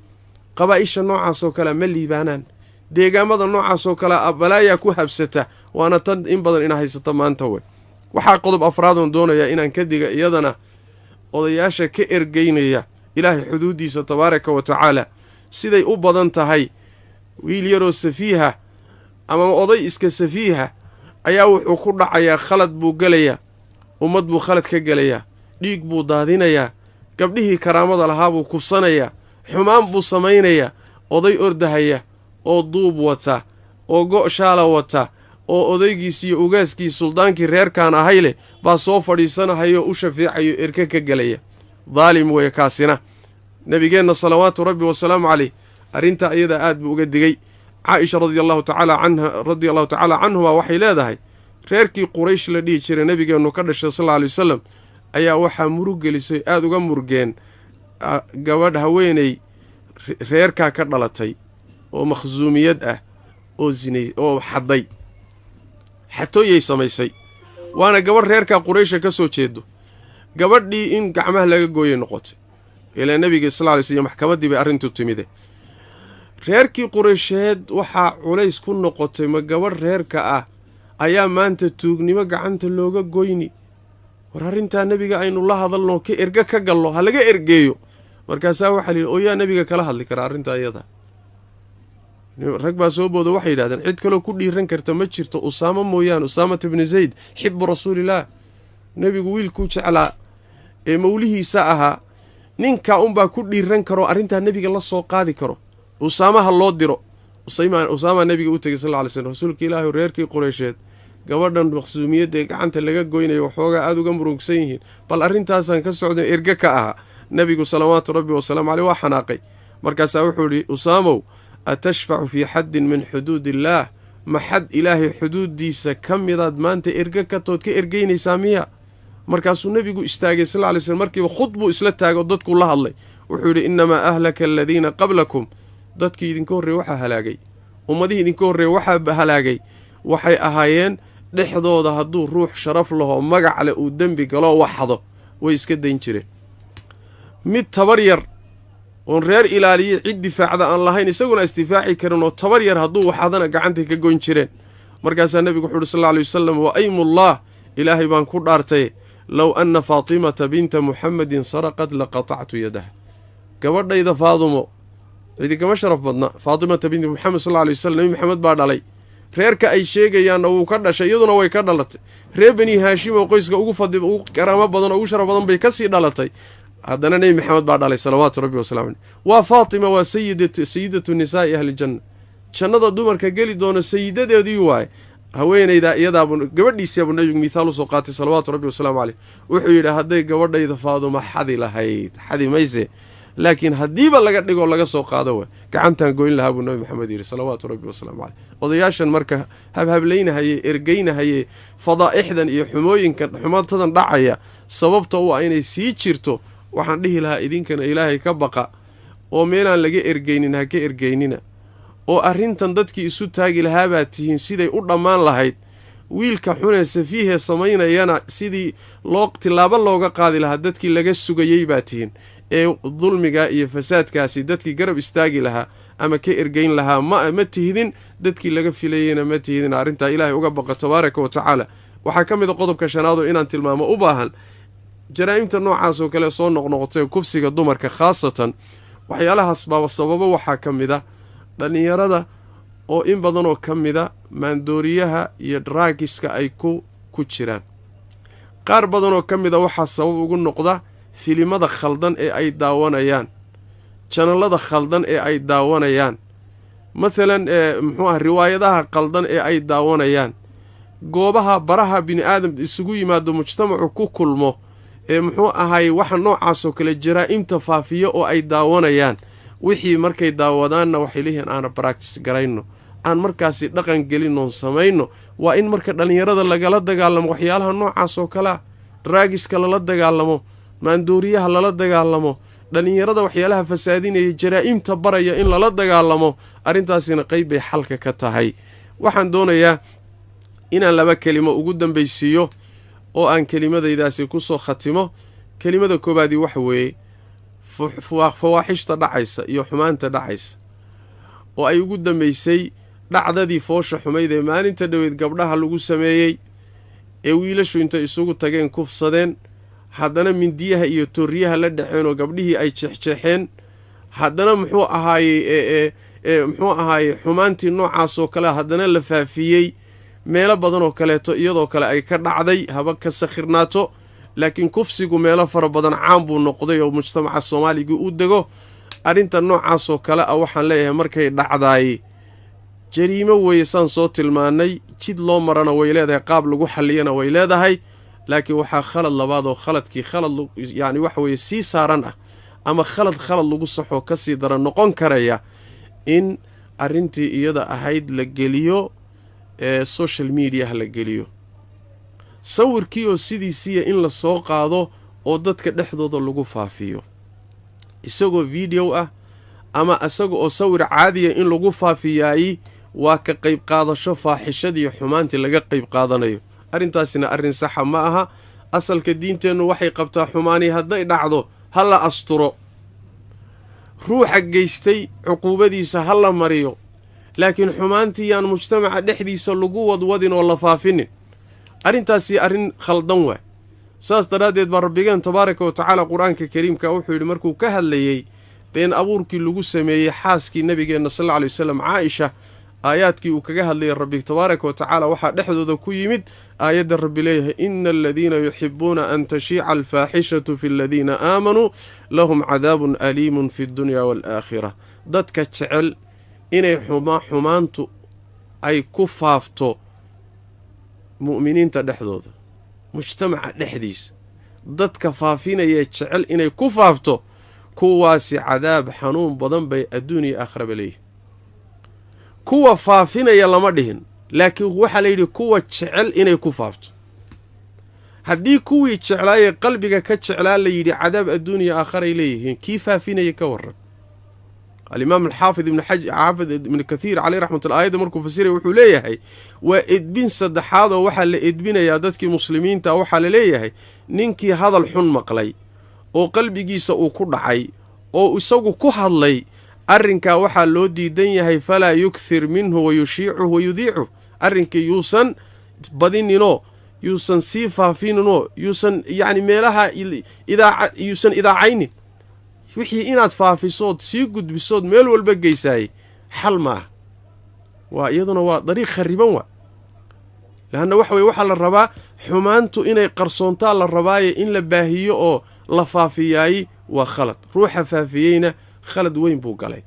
qabaa'isha noocaasoo kalea ma liibaanaan, deegaamada noocaasoo kalea balaayaa ku habsata, waana tan in badan ina haysata maanta wey. Waxaa qodob afraadoon doonayaa inaan ka diga iyadana odayaasha ka ergeynaya ilaahay xuduuddiisa tabaaraka wa tacaala. Siday u badan tahay, wiil yaroo safiiha ama oday iska safiiha ayaa wuxuu ku dhacayaa khalad buu gelayaa, ummad buu khalad ka gelayaa, dhiig buu daadinayaa, gabdhihii karaamada lahaa buu kufsanayaa, xumaan buu samaynayaa. Oday ordahaya oo duub wata oo go' shaala wata oo odaygiis iyo ugaaskii suldaankii reerkaan ahay leh baa soo fadhiisanahayoo u shafiicayo, erke ka gelaya. Daalim weeye kaasina. Nabigeenna salawaatu rabbi wasalaamu caleyh arrintaa iyadaa aad buu uga digay. Caaisha radiallahu tacaala canha, radia allahu tacaala canhuma, waxay leedahay reerkii Quraysh la dhihi jiray, nabigeennu ka dhashay sal alla alay wasalam, ayaa waxaa murug gelisay, aada uga murgeen, gabadh haweeney reerkaa ka dhalatay oo makhsuumiyad ah oo zinay oo xadday, xatooyay samaysay, waana gabadh reerkaa Quraysha ka soo jeedo. Gabadhii in gacmaha laga gooyay noqotay ilaa nebiga sal ly sl maxkamaddii bay arrintu timide. Reerkii Qureysheed waxaa culays ku noqotay, ma gabadh reerka ah ayaa maanta tuugnimo gacanta looga goyni? War arrintaa nebiga aynu la hadalno, ka erge ka gallo, ha laga ergeeyo. Markaasaa waxaa la yidhi, oo yaa nebiga kala hadli karaa arrintaa iyada? Rag baa soo booda, waxay yidhahdeen cid kaloo ku dhiiran karta ma jirto Usaamo mooyaane, Usaamata bni Zayd, xibu rasuulillaah, nebigu wiilkuu jeclaa ee mawlihiisa ahaa, ninkaa unbaa ku dhiiran karo arrintaa nebiga la soo qaadi karo. Usaamaha loo diro. Usaamaa nebiga u tegey sal alla alay slam, rasuulka ilaahi, reerkii Qureysheed gabadhan maqsuumiyadda ee gacanta laga goynayo waxoogaa aada uga murugsan yihiin, bal arrintaasaan ka socday, erge ka ahaa. Nebigu salawaatu rabbi wasalaamu caleyh waa xanaaqay. Markaasaa wuxuu idhi, Usaamow, atashfacu fii xaddin min xuduud illaah? Ma xad ilaahay xuduuddiisa ka midaad maanta erge ka tood ka ergeynaysaa miya? Markaasuu nebigu istaagay sal lla lay slm, markiiba khudbuu isla taagay oo dadkuu la hadlay. Wuxuu yidhi, innamaa ahlaka aladiina qablakum, dadkii idinka horreeye waxaa halaagay, ummadihii idinka horreeye waxaa halaagay waxay ahaayeen dhexdooda hadduu ruux sharaf lahoo magac leh uu dembi galoo waxdo, way iska dayn jireen. Mid tabar yar oon reer ilaaliyey, cid difaacda aan lahayn, isaguna isdifaaci karin oo tabar yar hadduu waxadana gacantay ka goyn jireen. Markaasaa nebigu wuxu uhi sal alla alay wasalam, wa aymullah, ilaahay baan ku dhaartay, low anna Faatimata binta Muxamedin saraqad laqatactu yadaha. Gabadhayda Faadumo cidinkama sharaf badna, Faatimata binti Muxamed sal alla alay wasalam, Nebi Maxamed baa dhalay, reerka ay sheegayaanna wuu ka dhashay, iyaduna way ka dhalatay, reer Bani Haashim oo qoyska ugu fadli, ugu karaamo badan oo ugu sharaf badan bay kasii dhalatay, haddana Nebi Maxamed baa dhalay salawaatu rabbi wasalamu caleyh. Waa Faatima, waa sayidatu nisaa'i ahlijanna, jannada dumarka geli doona sayidadeedii waaye. Haweenaydaa iyadaabu gabadhiisiabuu nebigu mithaal usoo qaatay salawaatu rabbi wasalaamu caleyh. Wuxuu yidhi, hadday gabadhayda Faaduma xadi lahayd, xadi mayse, laakiin haddiiba laga dhigoo laga soo qaado waay, gacantaan goyn lahaa buu Nabi Maxamed yidhi salawaatu rabbi wasalaamu caleyh. Odayaashan marka habhablaynahaye, ergeynahaye, fadaa'ixdan iyo xumooyinkan xumaatadan dhacaya sababta u ah inay sii jirto, waxaan dhihi lahaa idinkana ilaahay ka baqa oo meelaan laga ergeynin ha ka ergeynina, oo arrintan dadkii isu taagi lahaabaa tihiin siday u dhammaan lahayd. Wiilka xunee safiihee samaynayana sidii loo tilaabo looga qaadi lahaa dadkii laga sugayey baa tihiin, ee dulmiga iyo fasaadkaasi dadkii garab istaagi lahaa ama ka ergeyn lahaa ma tihidin, dadkii laga filayeyna ma tihidin. Arrintaa ilaahay uga baqa tabaaraka wa tacaala. Waxaa ka mid a qodobka shanaadoo inaan tilmaamo u baahan, jaraa'imta noocaas oo kale soo noqnoqotay, kufsiga dumarka khaasatan, waxyaalahaas baaba sababo. Waxaa ka mid a dhallinyarada oo in badanoo ka mida maandooriyaha iyo draagiska ay ku jiraan. Qaar badanoo ka mida waxaa sabab ugu noqda filimada khaldan ee ay daawanayaan, janalada khaldan ee ay daawanayaan, mathalan muxuu ah riwaayadaha qaldan ee ay daawanayaan, goobaha baraha bini aadam isugu yimaado, mujtamacu ku kulmo ee muxuu ahaay waxa noocaasoo kale jaraa'imta faafiyo oo ay daawanayaan. Wixii markay daawadaanna waxay leeyihiin aana baractis garayno, aan markaasi dhaqan gelinoon samayno. Waa in marka dhallinyarada lagala dagaalamo waxyaalaha noocaas oo kalea, draagiska lala dagaalamo, maandooriyaha lala dagaalamo, dhallinyarada waxyaalaha fasaadinaya, jaraa'imta baraya in lala dagaalamo. Arrintaasina qayb bay xalka ka tahay. Waxaan doonayaa inaan laba kelimo ugu dambaysiiyo oo aan kelimadaydaasi ku soo khatimo. Kelimada koowaadii waxa weeye fawaaxishta dhacaysa iyo xumaanta dhacaysa oo ay ugu dambaysay dhacdadii foosha xumayd ee maalinta dhoweed gabdhaha lagu sameeyey ee wiilashu intay isugu tageen kufsadeen, haddana mindiyaha iyo tooriyaha la dhaceen oo gabdhihii ay jeexjeexeen, haddana muxuu ahaayey muxuu ahaayey xumaantii noocaas oo kale haddana la faafiyey meelo badan oo kaleeto, iyadoo kale ay ka dhacday, haba ka sakhirnaato, laakiin kufsigu meelo fara badan caan buu noqday oo mujtamaca soomaaliga u dego. Arrinta noocaas oo kale ah waxaan leeyahay markay dhacdaay jariimo weeye, saan soo tilmaanay, jid loo marana way leedahay, qaab lagu xalliyana way leedahay. Laakiin waxaa khalad labaad oo khaladkii khalad yacni waxa weeye sii saaran ah, ama khalad khalad lagu saxoo kasii daran noqon karaya, in arrintii iyada ahayd la geliyo ee social mediaha la geliyo, sawirkii oo sidiisiiya in la soo qaado oo dadka dhexdooda lagu faafiyo, isagoo video ah ama isaga oo sawir caadiya in lagu faafiyaay waa ka qayb qaadasho faaxishadii xumaantii laga qayb qaadanayo. Arrintaasina arrin saxa ma aha. Asalka diinteennu waxay qabtaa xumaani hadday dhacdo ha la asturo, ruuxa geystay cuquubadiisa ha la mariyo, laakiin xumaantii yaan mujtamaca dhexdiisa lagu wadwadin oo la faafinin. Arrintaasi arrin khaldan waay. Saas daraaddeed baa rabbigeen tabaaraka wa tacaala qur-aanka kariimka wuxuu yidhi markuu ka hadlayey been abuurkii lagu sameeyey xaaskii nabigeenna sal alla alay wasalam Caaisha, aayaadkii uu kaga hadlayay rabbi tabaaraka wa tacaala waxaa dhexdooda ku yimid aayadda rabbi leeyahay ina aladiina yuxibuuna an tashiica alfaaxishatu fi aladiina aamanuu lahum cadaabun aliimun fi ddunya waalaakhira. Dadka jecel inay xumaantu ay ku faafto mu'miniinta dhexdooda, mujtamaca dhexdiisa, dadka faafinaya jecel inay ku faafto, kuwaasi cadaab xanuun badan bay adduun iyo aakhiraba leeyihin. Kuwa faafinaya lama dhihin, laakiin waxaa layidhi kuwa jecel inay ku faafto. Haddii kuwii jeclaayee qalbiga ka jeclaa la yidhi cadaab adduun iyo aakharay leeyihiin, kii faafinaya ka warran. Alimaam alxaafid xaafid ibnu kathiir caleyh raxmatullah aayadda markuu fasiraya wuxuu leeyahay waa edbin saddexaad oo waxaa la edbinayaa dadkii muslimiinta. Waxaa la leeyahay ninkii hadal xun maqlay oo qalbigiisa uu ku dhacay oo isagu ku hadlay, arrinkaa waxaa loo diidan yahay falaa yukthir minhu wa yushiicuhu wa yudiicuh. Arrinkii yuusan badininoo yuusan sii faafininoo yuusan yacni meelaha yuusan idaacaynin. Wixii inaad faafisood sii gudbisood meel walba geysaayey xal ma ah, waa iyaduna waa dariiq khariban waa. Leanna waxa weye waxaa la rabaa xumaantu inay qarsoontaa la rabaaye, in la baahiyo oo la faafiyaayey waa khalad. Ruuxa faafiyeyna khalad weyn buu galay.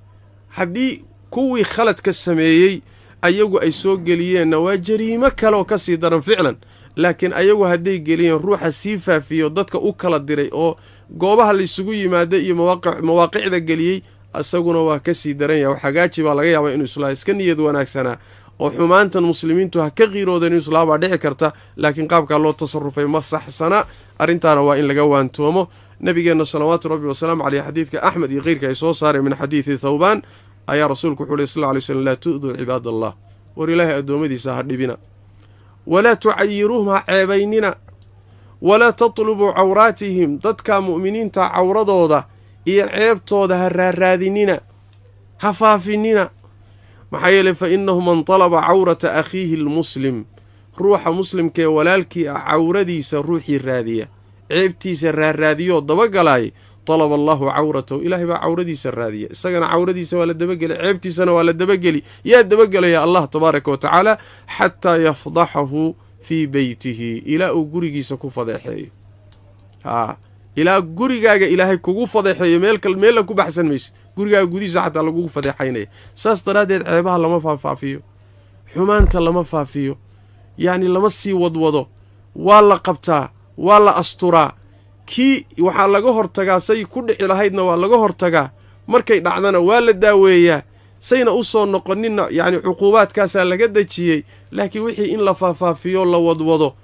Haddii kuwii khaladka sameeyey ayagu ay soo geliyeenna waa jariimo kaleoo ka sii daran ficlan, laakiin ayagu hadday geliyeen ruuxa sii faafiyo dadka u kala diray oo goobaha laysugu yimaada iyo mawaaqicda geliyey, isaguna waa ka sii daran yahay. Xagaaji baa laga yaabaa inuu islaa iska niyad wanaagsanaa oo xumaantan muslimiintu ha ka qiiroodan inuu islaa baa dhici karta, laakiin qaabkaa loo tasarufay ma saxsana. Arrintaana waa in laga waantoomo. Nabigeenna salawaatu rabbi wasalaamu caleyh xadiidka Axmed iyo keyrka ay soo saareen min xadiidi Thawbaan ayaa rasuulku wuxuu ley sal lla lay slam laa tu'duu cibaad allah, war ilaahay addoommadiisa ha dhibina, walaa tucayiruuhum ha ceebaynina, walaa tatlubuu cawraatihim, dadka mu'miniinta cawradooda iyo ceebtooda ha raaraadinina, ha faafinina. Maxaa yeelay fa innahu man talaba cawrata akhiihi almuslim, ruuxa muslimkaee walaalkii ah cawradiisa ruuxii raadiya, ceebtiisa raarraadiyoo dabagalaayay, talaba allahu cawratahu, ilaahay baa cawradiisa raadiya, isagana cawradiisa waa la dabageli, ceebtiisana waa la dabageli. Yaa dabagelaya? Allah tabaaraka wa tacaala, xataa yafdaxahu fii beytihi, ilaa uu gurigiisa ku fadeexeeyo. Haa, ilaa gurigaaga ilaahay kugu fadeexeeyo, meella ku baxsan maysid, gurigaaga gudihiisa xataa lagugu fadeexaynaya. Saas daraaddeed ceebaha lama faahfaafiyo, xumaanta lama faafiyo, yacni lama sii wadwado, waa la qabtaa, waa la asturaa. Kii waxaa laga hortagaa say ku dhici lahaydna waa laga hortagaa, markay dhacdana waa la daaweeyaa, sayna u soo noqoninna yacni cuquubaadkaasaa laga dejiyey. Laakiin wixii in la faahfaafiyo, la wadwado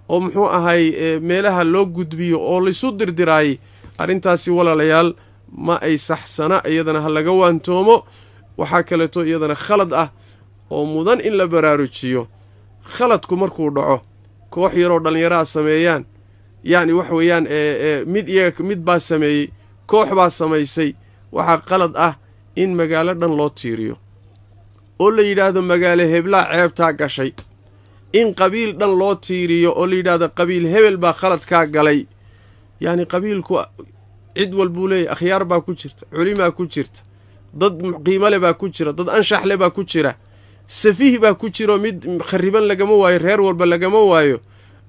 oo muxuu ahay meelaha loo gudbiyo oo laysu dirdiraayey, arrintaasi walaalayaal ma ay saxsana, iyadana ha laga waantoomo. Waxaa kaleeto iyadana khalad ah oo mudan in la baraarujiyo. Khaladku markuu dhaco koox yaroo dhallinyaraha sameeyaan, yacni wax weeyaan mid iyaga mid baa sameeyey, koox baa samaysay, waxaa qalad ah in magaalo dhan loo tiiriyo oo la yidhaahdo magaalo heblaa ceebtaa gashay, in qabiil dhan loo tiiriyo oo la yidhaahdo qabiil hebel baa khaladkaa galay. Yacni qabiilku cid walbuu leeyahy, akhyaar baa ku jirta, culimaa ku jirta, dad qiimale baa ku jira, dad anshaxle baa ku jira, safiih baa ku jiro, mid khariban lagama waayo, reer walba lagama waayo.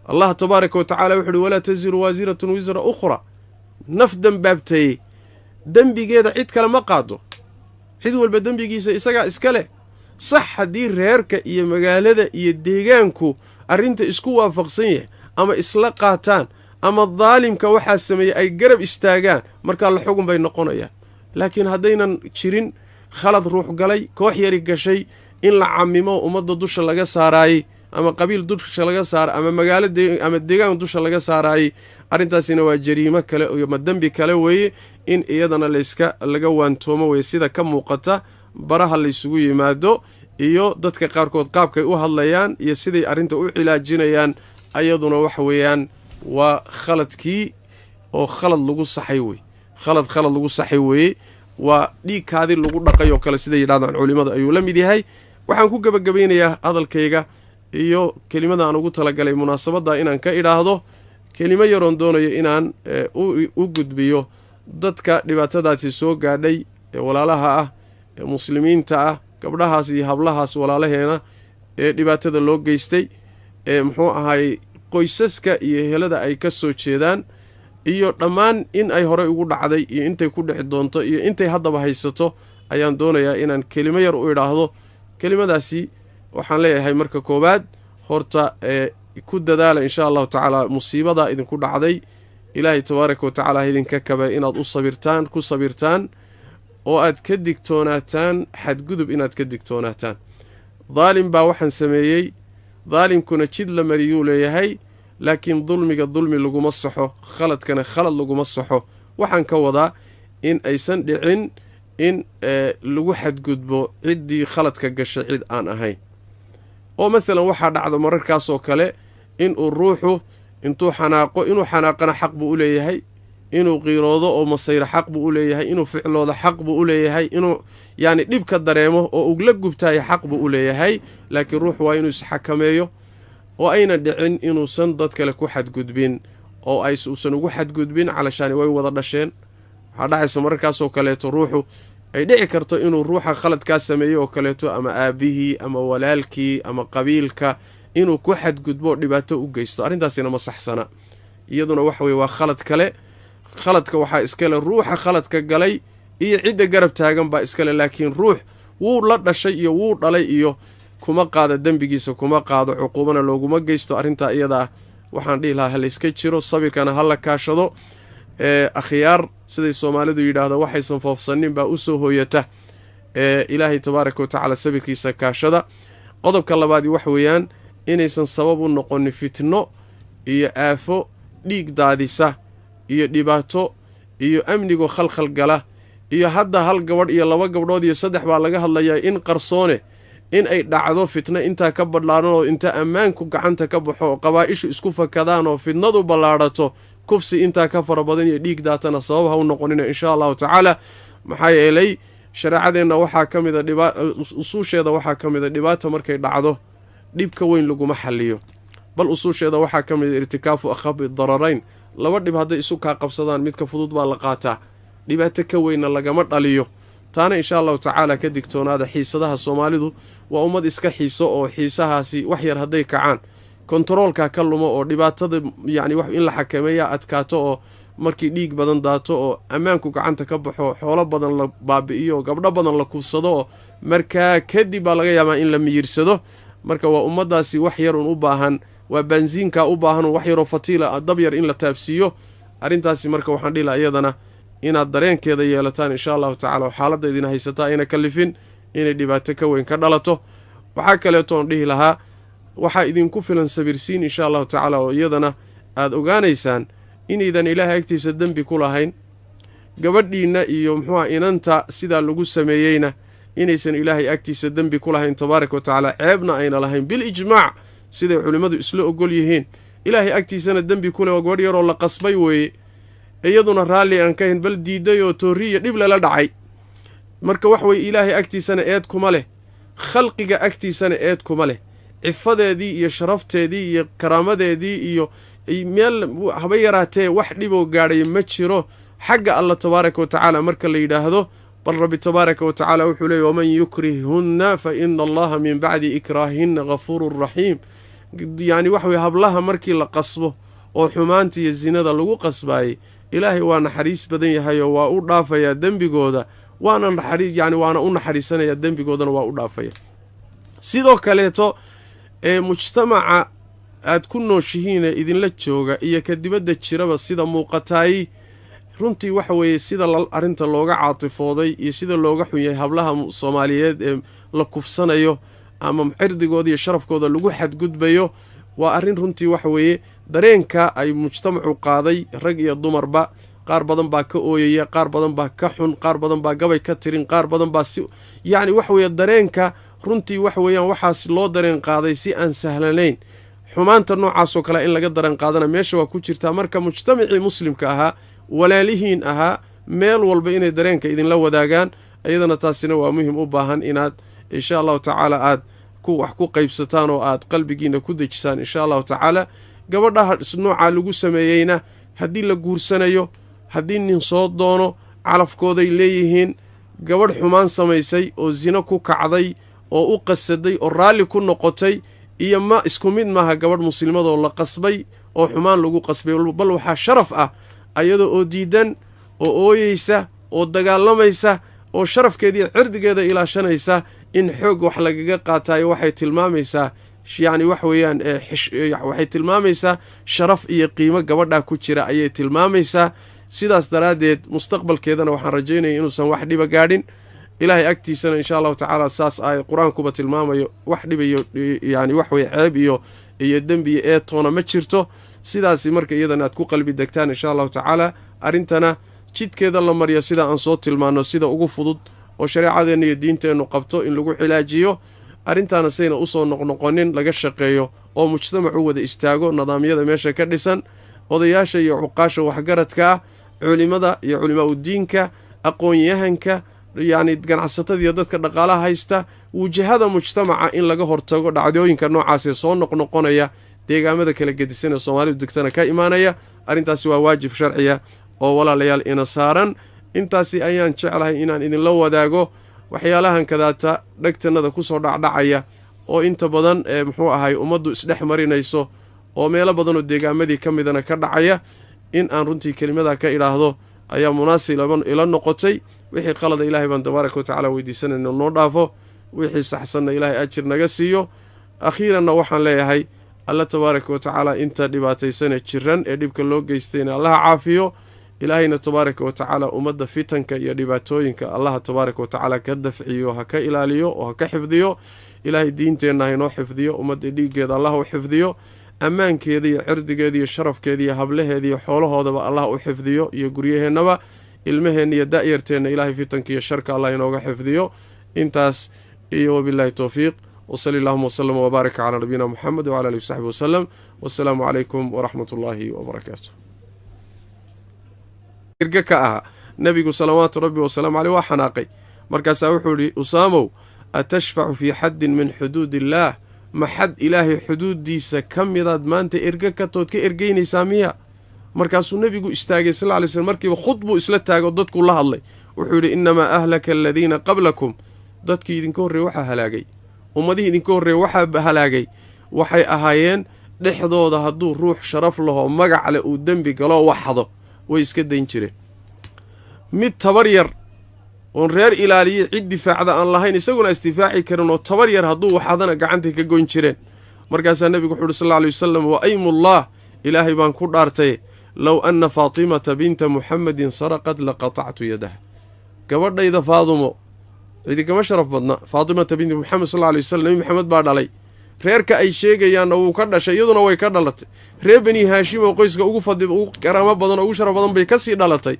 Allah tabaaraka wa tacala wuxu uhi walaa tasiru waasiratun wisra ukhra, naf dembaabtayey dembigeeda cid kale ma qaado, cid walba dembigiisa isagaa iska leh. Sax haddii reerka iyo magaalada iyo deegaanku arrinta isku waafaqsan yahay ama isla qaataan ama daalimka waxaa sameeyey ay garab istaagaan, markaa la xugun bay noqonayaan. Laakiin haddaynan jirin khalad ruux galay, koox yari gashay, in la camimo ummadda dusha laga saaraayey ama qabiil dusha laga saara ama magaalo ama deegaan dusha laga saaraayey, arrintaasina waa jariimo kale ama dembi kale weeye, in iyadana layska laga waantoomo weye. Sida ka muuqata baraha laysugu yimaado iyo dadka qaarkood qaabkay u hadlayaan iyo siday arrinta u cilaajinayaan, ayaduna waxa weeyaan waa khaladkii oo khalad lagu saxay wey, khalad lagu saxay weeye, waa dhiigkaadi lagu dhaqay oo kale siday yidhahdaan culimmada ayuu la mid yahay. Waxaan ku gebagabaynayaa hadalkayga iyo kelimada aan ugu talagalay munaasabadda inaan ka idhaahdo Kelimo yaroon doonayo inaan u gudbiyo dadka dhibaatadaasi soo gaadhay ee walaalaha ah ee muslimiinta ah, gabdhahaas iyo hablahaas walaalaheena ee dhibaatada loo geystay, ee muxuu ahaayey qoysaska iyo helada ay ka soo jeedaan, iyo dhammaan in ay horey ugu dhacday iyo intay ku dhici doonto iyo intay haddaba haysato, ayaan doonayaa inaan kelimo yar u idhaahdo. Kelimadaasi waxaan leeyahay, marka koowaad horta ee ku dadaala insha Allahu tacaala musiibada idinku dhacday, Ilaahay tabaaraka wa tacaala ha idinka kabe, inaad u sabirtaan, ku sabirtaan oo aad ka digtoonaataan xadgudub, inaad ka digtoonaataan. Daalim baa waxaan sameeyey, daalimkuna jid la mariyuu leeyahay, laakiin dulmiga dulmi laguma saxo, khaladkana khalad laguma saxo. Waxaan ka wadaa in aysan dhicin in lagu xadgudbo ciddii khaladka gashay cid aan ahayn. Oo maalan waxaa dhacdo mararkaasoo kale inuu ruuxu intuu xanaaqo, inuu xanaaqana xaq buu u leeyahay, inuu qiiroodo oo masayro xaq buu u leeyahay, inuu ficloodo xaq buu u leeyahay, inuu yacni dhibka dareemo oo ugla gubtaayo xaq buu u leeyahay, laakiin ruuxu waa inuu isxakameeyo oo ayna dhicin inuusan dad kale ku xadgudbin, oo ayuusan ugu xadgudbin calashaani way wada dhasheen. Waxaa dhacaysa mararkaasoo kaleeto ruuxu ay dhici karto inuu ruuxa khaladkaa sameeyey oo kaleeto, ama aabihii ama walaalkii ama qabiilka, inuu ku xadgudbo, dhibaato u geysto. Arrintaasina ma saxsana, iyaduna waxa weye waa khalad kale. Khaladka waxaa iskale ruuxa khaladka galay iyo cidda garab taagan baa iskale, laakiin ruux wuu la dhashay iyo wuu dhalay iyo kuma qaado dembigiisa, kuma qaado, cuquubana looguma geysto. Arrintaa iyada ah waxaan dhihi lahaa halayska jiro, sabirkana ha la kaashado. Ee akhyaar, siday Soomaalidu yidhaahdo, waxaysan foofsanin baa u soo hooyata. Ee Ilaahay tabaaraka wa tacaala sabirkiisa kaashada. Qodobka labaadi wax weeyaan inaysan sabab u noqonin fitno iyo aafo dhiig daadisa iyo dhibaato iyo amnigo khalkhal gala. Iyo hadda hal gabadh iyo laba gabdhood iyo saddex baa laga hadlayaa, in qarsoone in ay dhacdo fitno intaa ka badhlaaran, oo inta ammaanku gacanta ka baxo oo qabaa'ishu isku fakadaan oo fitnadu ballaadhato, kufsi intaa ka fara badan iyo dhiig daatana sabab ha u noqonina insha Allahu tacaala. Maxaa yeelay shareecadeenna waxaa ka mida dhiba, usuusheeda waxaa ka mida, dhibaata markay dhacdo dhibka weyn laguma xaliyo, bal usuusheeda waxaa ka mida irtikaafu akhafi dararayn. Laba dhib hadday isu kaa qabsadaan, midka fudud baa la qaataa, dhibaato ka weynna lagama dhaliyo. Taana insha Allahu tacaala ka digtoonaada. Xiisadaha, Soomaalidu waa ummad iska xiiso, oo xiisahaasi wax yar hadday kacaan kontaroolka ka lumo, oo dhibaatada yacni wax in la xakameeya adkaato, oo markii dhiig badan daato oo ammaanku gacanta ka baxo, xoolo badan la baabi'iyo, gabdho badan la kufsado, oo markaa kadib baa laga yaabaa in la miyirsado. Marka waa ummaddaasi wax yar un u baahan, waa baansiinkaa u baahan wax yaroo fatiila, dab yar in la taabsiiyo arrintaasi. Marka waxaan dhihi lahaa iyadana inaad dareenkeeda yeelataan insha Allahu tacala, oo xaaladda idin haysataa ayna kalifin inay dhibaato ka weyn ka dhalato. Waxaa kaleeto oon dhihi lahaa, waxaa idinku filan sabirsiin insha Allahu tacaala, oo iyadana aada ogaanaysaan inaydan Ilaahay agtiisa dembi ku lahayn, gabadhiinna iyo muxuuha inanta sidaa lagu sameeyeyna inaysan Ilaahay agtiisa dembi ku lahayn tabaaraka wa tacaala, ceebna ayna lahayn bil ijmaac, siday culimmadu isla ogol yihiin. Ilaahay agtiisana dembi ku leh waa gabadh yaroo la qasbay weeye, iyaduna raalli aan ka hayn, bal diiday oo toorri iyo dhib lala dhacay. Marka wax weye Ilaahay agtiisana eed kuma leh, khalqiga agtiisana eed kuma leh. Cifadeedii iyo sharafteedii iyo karaamadeedii iyo meel haba yaraatee wax dhiboo gaadhay ma jiro xagga Alla tabaaraka wa tacaala marka la yidhaahdo. Bal Rabbi tabaaraka wa tacaala wuxuu leeyay: "Waman yukrihunna fa ina Allaha min bacdi ikraahinna ghafuurun raxiim." Yacni waxa weye hablaha markii la qasbo oo xumaanta iyo sinada lagu qasbaayey, Ilaahay waa naxariis badan yahayoo waa u dhaafayaa dembigooda, waana naxariis, yani waana u naxariisanayaa, dembigoodana waa u dhaafaya. Sidoo kaleeto ee mujtamaca aad ku nooshihiinee idinla jooga iyo ka dibadda jiraba, sida muuqataay runtii waxa weeye sida arrinta looga caatifooday iyo sida looga xun yahay hablaha Soomaaliyeed ee la kufsanayo ama cirdigooda iyo sharafkooda lagu xadgudbayo, waa arrin runtii waxa weeye dareenka ay mujtamacu qaaday, rag iyo dumarba. Qaar badan baa ka ooyaya, qaar badan baa ka xun, qaar badan baa gabay ka tirin, qaar badan baa si yacni waxa weeye dareenka runtii waxa weeyaan waxaas loo dareen qaaday si aan sahlanayn. Xumaanta noocaasoo kale in laga dareen qaadana meesha waa ku jirtaa. Marka mujtamacii muslimka ahaa, walaalihiin ahaa, meel walba inay dareenka idinla wadaagaan, iyadana taasina waa muhim u baahan inaad insha Allahu tacaala aad ku wax ku qaybsataan oo aad qalbigiina ku dejisaan insha Allahu tacaala. Gabadhaha noocaa lagu sameeyeyna haddii la guursanayo, haddii nin soo doono, calafkooday leeyihiin. Gabadh xumaan samaysay oo sino ku kacday oo u qasaday oo raalli ku noqotay iyo ma isku mid maaha gabadh muslimadoo la qasbay oo xumaan lagu qasbay. Bal waxaa sharaf ah ayadoo oo diidan oo ooyeysa oo dagaalamaysa oo sharafkeediiyo cirdigeeda ilaashanaysa in xoog wax lagaga qaataayo. Waxay tilmaamaysaa yacni wax weeyaan, waxay tilmaamaysaa sharaf iyo qiimo gabadhaa ku jira ayay tilmaamaysaa. Sidaas daraaddeed mustaqbalkeedana waxaan rajaynaya inuusan wax dhiba gaadhin, Ilaahay agtiisana insha Allahu tacaala saas ay Qur-aankuba tilmaamayo, wax dhibayo yani wax weye ceeb iyo dembi iyo eetoona ma jirto. Sidaasi marka iyadana aad ku qalbi degtaan insha Allahu tacaala, arrintana jidkeeda la mariyo sida aan soo tilmaanno, sida ugu fudud oo shareecadeenna iyo diinteennu qabto in lagu cilaajiyo arrintaana, sayna usoo noqnoqonin laga shaqeeyo oo mujtamacu wada istaago, nidaamyada meesha ka dhisan, odayaasha iyo cuqaasha waxgaradka ah, culimada iyo culimaa udiinka, aqoon-yahanka, yacni ganacsatada iyo dadka dhaqaalaha haysta, wujahada mujtamaca in laga hortago dhacdooyinka noocaas ee soo noqnoqonaya deegaamada kala gedisan ee Soomaalidu degtana ka imaanaya. Arrintaasi waa waajib sharciya oo walaalayaal ina saaran. Intaasi ayaan jeclahay inaan idinla wadaago waxyaalahan kadaata dhegtanada kusoo dhacdhacaya oo inta badan ee muxuu ahay ummaddu isdhex marinayso oo meelo badanoo deegaamadii ka midana ka dhacaya. In aan runtii kelimadaa ka idhaahdo ayaa munaasib ila noqotay. Wixii qalada Ilaahay baan tabaaraka wa tacala weydiisanayna noo dhaafo, wixii saxsanna Ilaahay ajir naga siiyo. Akhiiranna waxaan leeyahay Alla tabaaraka wa tacaala inta dhibaataysane jiran ee dhibka loo geystayna Allaha caafiyo. Ilaahayna tabaaraka wa tacaala ummadda fitanka iyo dhibaatooyinka Allaha tabaaraka wa tacaala ka dafciyo, ha ka ilaaliyo oo ha ka xifdiyo. Ilaahay diinteenna hainoo xifdiyo, ummadda dhiiggeeda Allah u xifdiyo, ammaankeeda iyo cirdigeeda iyo sharafkeeda iyo hablaheeda iyo xoolahoodaba Allah u xifdiyo, iyo guryaheennaba, ilmaheenna iyo da'yarteenna Ilaahay fitanka iyo sharka Allah inooga xifdiyo. Intaas iyo wabilaahi towfiiq, wsali allahuma waslama wbaaraka calaa nabiyina Muxamed wcala alihi wasaxbi wasalam, wasalaamu calaykum waraxmat ullaahi wabarakaatu. Erge ka ahaa Nebigu salawaatu rabbi wasalaamu caleyh waa xanaaqay. Markaasaa wuxuu idhi: "Usaamow, atashfacu fii xaddin min xuduud illaah? Ma xad Ilaahay xuduuddiisa ka midaad maanta erge ka tood ka ergeynaysaa miya?" Markaasuu Nebigu istaagay sal ly slm, markiiba khudbuu isla taagoo dadkuu la hadlay. Wuxuu yidhi: "Innamaa ahlaka aladiina qablakum, dadkii idinka horreeye waxaa halaagay, ummadihii idinka horreeye waxaa halaagay, waxay ahaayeen dhexdooda hadduu ruux sharaf lahoo magac leh uu dembi galoo waxdo, way iska dayn jireen. Mid tabar yar oon reer ilaaliyey, cid difaacda aan lahayn, isaguna isdifaaci karin oo tabar yar hadduu waxadana gacantay ka goyn jireen." Markaasaa Nebigu wuxu uhi sal alla alay wasalam: "Wa aymullah, Ilaahay baan ku dhaartay, low anna Faatimata binta Muxamedin saraqad laqatactu yadaha." Gabadhayda Faadumo cidinkama sharaf badna. Faatimata binti Muxamed sal alla alay wasalam, Nebi Maxamed baa dhalay, reerka ay sheegayaanna wuu ka dhashay, iyaduna way ka dhalatay. Reer Bani Haashim oo qoyska ugu fadli, ugu karaamo badan oo ugu sharaf badan bay kasii dhalatay.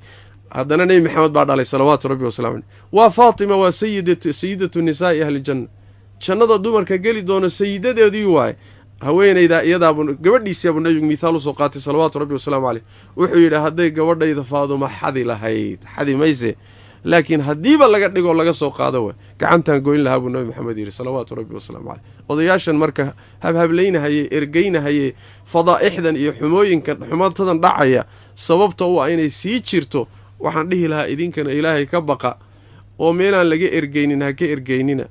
Haddana Nebi Maxamed baa dhalay salawaatu rabbi wasalamu caleyh. Waa Faatima, waa sayidatu nisaa'i ahli janna, jannada dumarka geli doono sayidadeedii waaye. Haweenaydaa iyadaabu gabadhiisiabuu Nebigu mithaal usoo qaatay salawaatu rabbi wasalaamu caleyh. Wuxuu yidhi: "Hadday gabadhayda Faaduma xadi lahayd, xadi mayse, laakiin haddiiba laga dhigoo laga soo qaado way, gacantaan goyn lahaa," buu Nabi Maxamed yidhi salawaatu rabbi wasalaamu caleyh. Odayaashan marka habhablaynahaye, ergeynahaye, fadaa'ixdan iyo xumooyinkan, xumaatadan dhacaya sababta u ah inay sii jirto, waxaan dhihi lahaa idinkana Ilaahay ka baqa oo meelaan laga ergeynin ha ka ergeynina,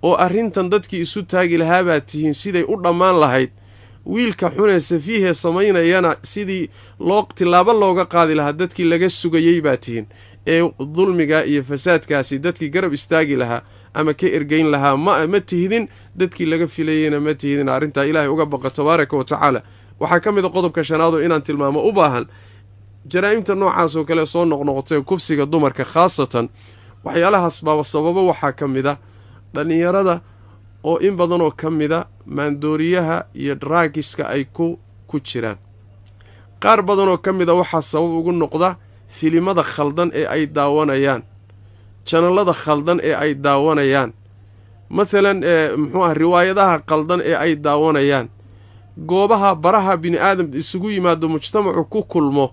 oo arrintan dadkii isu taagi lahaabaa tihiin siday u dhammaan lahayd. Wiilka xunee safiihee samaynayana sidii loo tilaabo looga qaadi lahaa dadkii laga sugayey baa tihiin. Ee dulmiga iyo fasaadkaasi dadkii garab istaagi lahaa ama ka ergeyn lahaa ma tihidin, dadkii laga filayeyna ma tihidin. Arrintaa Ilaahay uga baqa tabaaraka wa tacaala. Waxaa ka mid a qodobka shanaadoo inaan tilmaamo u baahan jaraa'imta noocaas oo kale soo noqnoqotay, kufsiga dumarka khaasatan. Waxyaalahaas baaba sababo waxaa ka mid a dhallinyarada oo in badanoo ka mida maandooriyaha iyo drugs-ka ay ku jiraan. Qaar badanoo ka mid a waxaa sabab ugu noqda filimada khaldan ee ay daawanayaan, channel-ada khaldan ee ay daawanayaan, mathalan muxuu ah, riwaayadaha qaldan ee ay daawanayaan, goobaha baraha bini aadam isugu yimaado, mujtamacu ku kulmo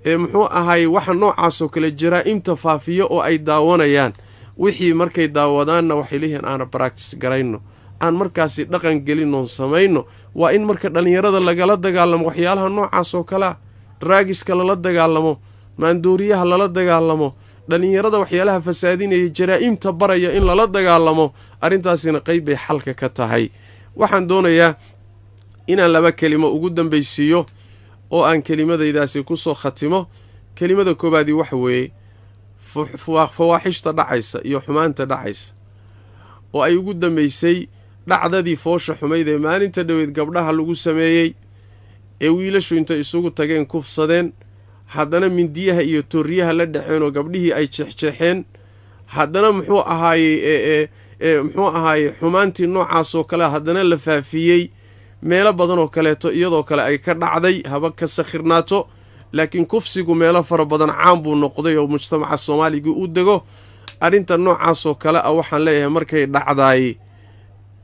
ee muxuu ahay waxa noocaasoo kale jaraa'imta faafiyo oo ay daawanayaan. Wixii markay daawadaanna waxay leeyihiin aana practice garayno. aan markaasi dhaqan gelinoon samayno. Waa in marka dhallinyarada lagala dagaalamo waxyaalaha noocaas oo kalea, draagiska lala dagaalamo, maandooriyaha lala dagaalamo, dhallinyarada waxyaalaha fasaadinaya, jaraa'imta baraya in lala dagaalamo. Arrintaasina qayb bay xalka ka tahay. Waxaan doonayaa inaan laba kelimo ugu dambaysiiyo oo aan kelimadaydaasi ku soo khatimo. Kelimada koobaadii waxa weeye fawaaxishta dhacaysa iyo xumaanta dhacaysa, oo ay ugu dambaysay dhacdadii foosha xumayd ee maalinta dhoweed gabdhaha lagu sameeyey, ee wiilashu intay isugu tageen kufsadeen, haddana mindiyaha iyo tooriyaha la dhaceen oo gabdhihii ay jeexjeexeen, haddana muxuu ahaayey muxuu ahaayey xumaantii noocaas oo kale haddana la faafiyey meelo badan oo kaleeto, iyadoo kale ay ka dhacday, haba ka sakhirnaato, laakiin kufsigu meelo fara badan caan buu noqday oo mujtamaca soomaaliga u dego. Arrinta noocaas oo kale ah waxaan leeyahay markay dhacdaay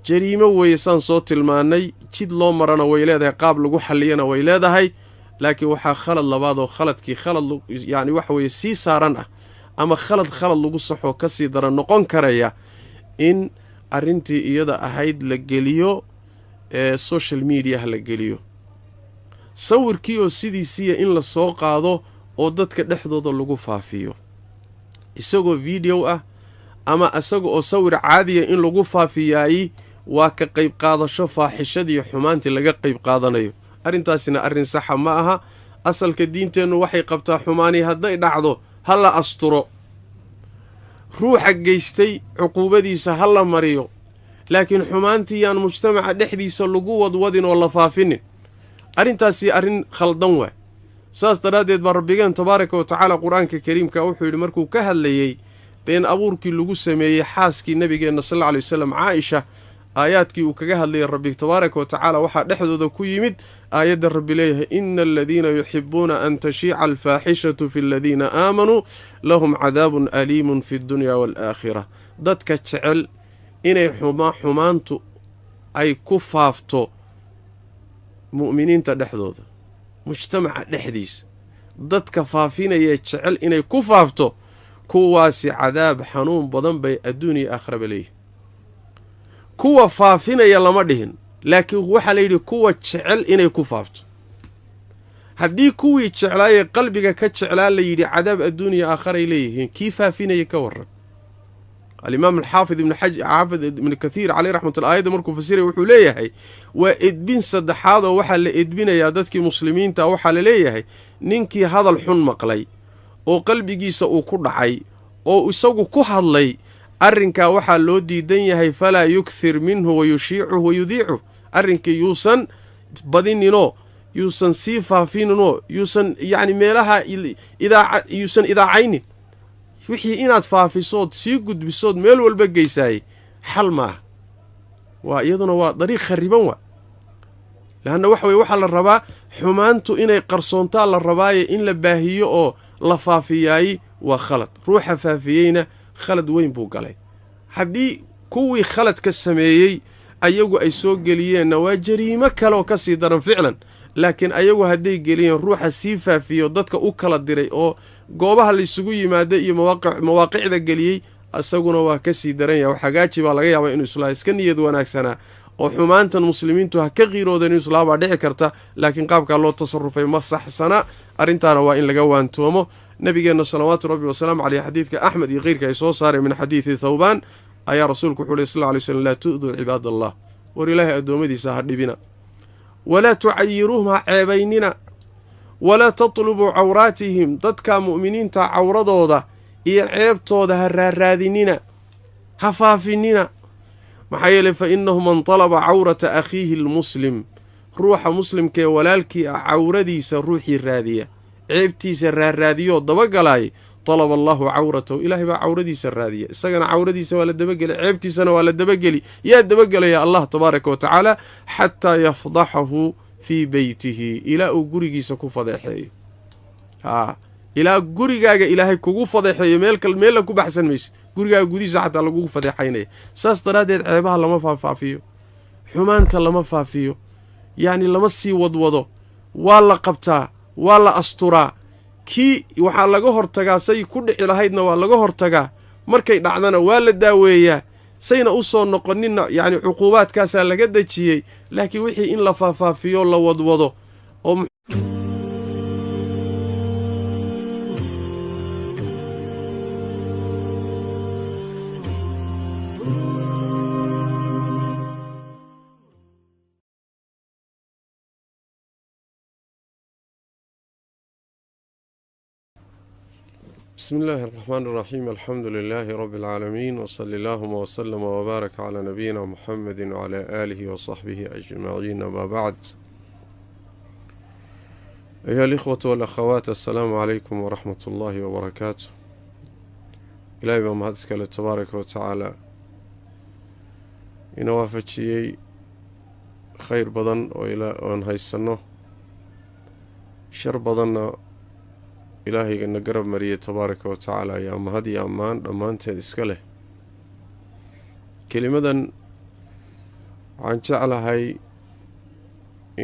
jariimo weeye, saan soo tilmaanay, jid loo marana way leedahay, qaab lagu xalliyana way leedahay. Laakiin waxaa khalad labaad oo khaladkii khalad yacni waxa weeye sii saaran ah, ama khalad khalad lagu saxoo kasii daran noqon karaya, in arrintii iyada ahayd la geliyo ee social mediaha la geliyo, sawirkii oo sidiisiiya in la soo qaado oo dadka dhexdooda lagu faafiyo, isagoo video ah ama isaga oo sawir caadiya in lagu faafiyaay waa ka qayb qaadasho faaxishadii xumaantii laga qayb qaadanayo. Arrintaasina arrin saxa ma aha. Asalka diinteennu waxay qabtaa xumaani hadday dhacdo ha la asturo, ruuxa geystay cuquubadiisa ha la mariyo, laakiin xumaantii yaan mujtamaca dhexdiisa lagu wadwadin oo la faafinin. Arrintaasi arrin khaldan waay. Saas daraaddeed baa rabbigeen tabaaraka wa tacaala qur-aanka kariimka wuxuu yidhi markuu ka hadlayey been abuurkii lagu sameeyey xaaskii nabigeenna sal alla alay wasalam Caaisha, aayaadkii uu kaga hadlayay rabbi tabaaraka wa tacaala waxaa dhexdooda ku yimid aayadda rabbi leeyahay: ina aladiina yuxibuuna an tashiica alfaaxishatu fi aladiina aamanuu lahum cadaabun aliimun fi ddunya waalaakhira. Dadka jecel inay xumaantu ay ku faafto mu'miniinta dhexdooda, mujtamaca dhexdiisa, dadka faafinaya jecel inay ku faafto, kuwaasi cadaab xanuun badan bay adduun iyo aakhiraba leeyihin. Kuwa faafinaya lama dhihin, laakiin waxaa layidhi kuwa jecel inay ku faafto. Haddii kuwii jeclaayee qalbiga ka jeclaa la yidhi cadaab adduun iyo aakharay leeyihiin, kii faafinaya ka warran. Alimaam alxaafid xaafid ibnu kathiir caleyh raxmatullah aayadda markuu fasiraya wuxuu leeyahay waa edbin saddexaad oo waxaa la edbinayaa dadkii muslimiinta. Waxaa la leeyahay ninkii hadal xun maqlay oo qalbigiisa uu ku dhacay oo isagu ku hadlay, arrinkaa waxaa loo diidan yahay falaa yukthir minhu wayushiicuhu wayudiicuh. Arrinkii yuusan badininoo yuusan sii faafininoo yuusan yacni meelaha idaaca yuusan idaacaynin. Wixii inaad faafisood sii gudbisood meel walba geysaayey xal maaha, waa iyaduna waa dariiq khariban waa. Leanna waxa weye waxaa la rabaa xumaantu inay qarsoontaa la rabaaye, in la baahiyo oo la faafiyaayey waa khalad. Ruuxa faafiyeyna khalad weyn buu galay. Haddii kuwii khaladka sameeyey ayagu ay soo geliyeenna waa jariimo kaleoo ka sii daran ficlan, laakiin ayagu hadday geliyeen ruuxa sii faafiyo dadka u kala diray oo goobaha laysugu yimaada iyo mawaaqicda geliyey, isaguna waa ka sii daran yahay. Xagaaji baa laga yaabaa inuu islaa iska niyad wanaagsanaa oo xumaantan muslimiintu ha ka qiiroodan inuu islaa baa dhici karta, laakiin qaabkaa loo tasarufay ma saxsana. Arrintaana waa in laga waantoomo. Nabigeenna salawaatu rabbi wasalaamu caleyh xadiidka Axmed iyo keyrka ay soo saareen min xadiidi Thawbaan ayaa rasuulku wuxuu ley sal ly slm: laa tu'duu cibaad allah, war ilaahay addoommadiisa ha dhibina, walaa tucayiruuhum, ha ceebaynina, walaa tatlubuu cawraatihim, dadka mu'miniinta cawradooda iyo ceebtooda ha raaraadinina, ha faafinina. Maxaa yeelay fa innahu man talaba cawrata akhiihi almuslim, ruuxa muslimkaee walaalkii ah cawradiisa ruuxii raadiya, ceebtiisa raarraadiyoo dabagalaayay, talaba allahu cawratahu, ilaahay baa cawradiisa raadiya, isagana cawradiisa waa la dabageli, ceebtiisana waa la dabageli. Yaa dabagelaya? Allah tabaaraka wa tacaala. Xataa yafdaxahu fii beytihi, ilaa uu gurigiisa ku fadeexeeyo. Haa, ilaa gurigaaga ilaahay kugu fadeexeeyo, meella ku baxsan maysid, gurigaaga gudihiisa xataa lagugu fadeexaynaya. Saas daraaddeed ceebaha lama faahfaafiyo, xumaanta lama faafiyo, yacni lama sii wadwado, waa la qabtaa, waa la asturaa. Kii waxaa laga hortagaa say ku dhici lahaydna waa laga hortagaa, markay dhacdana waa la daaweeyaa. Sayna u soo noqoninna yacni cuquubaadkaasaa laga dejiyey, laakiin wixii in la faahfaafiyo la wadwado oo بسم الله الرحمن الرحيم. الحمد لله رب العالمين، وصلى اللهم وسلم وبارك على نبينا محمد وعلى آله وصحبه أجمعين، ما بعد. أيها الإخوة والأخوات، السلام عليكم ورحمة الله وبركاته. إلهي baa mahad iskale tabaaraka wa tacaala, ina waafajiyey khayr badan oo oon haysanno, shar badanna Ilaahayga na garab mariyey tabaaraka wa tacaala, ayaa mahad iyo ammaan dhammaanteed iska leh. Kelimadan waxaan jeclahay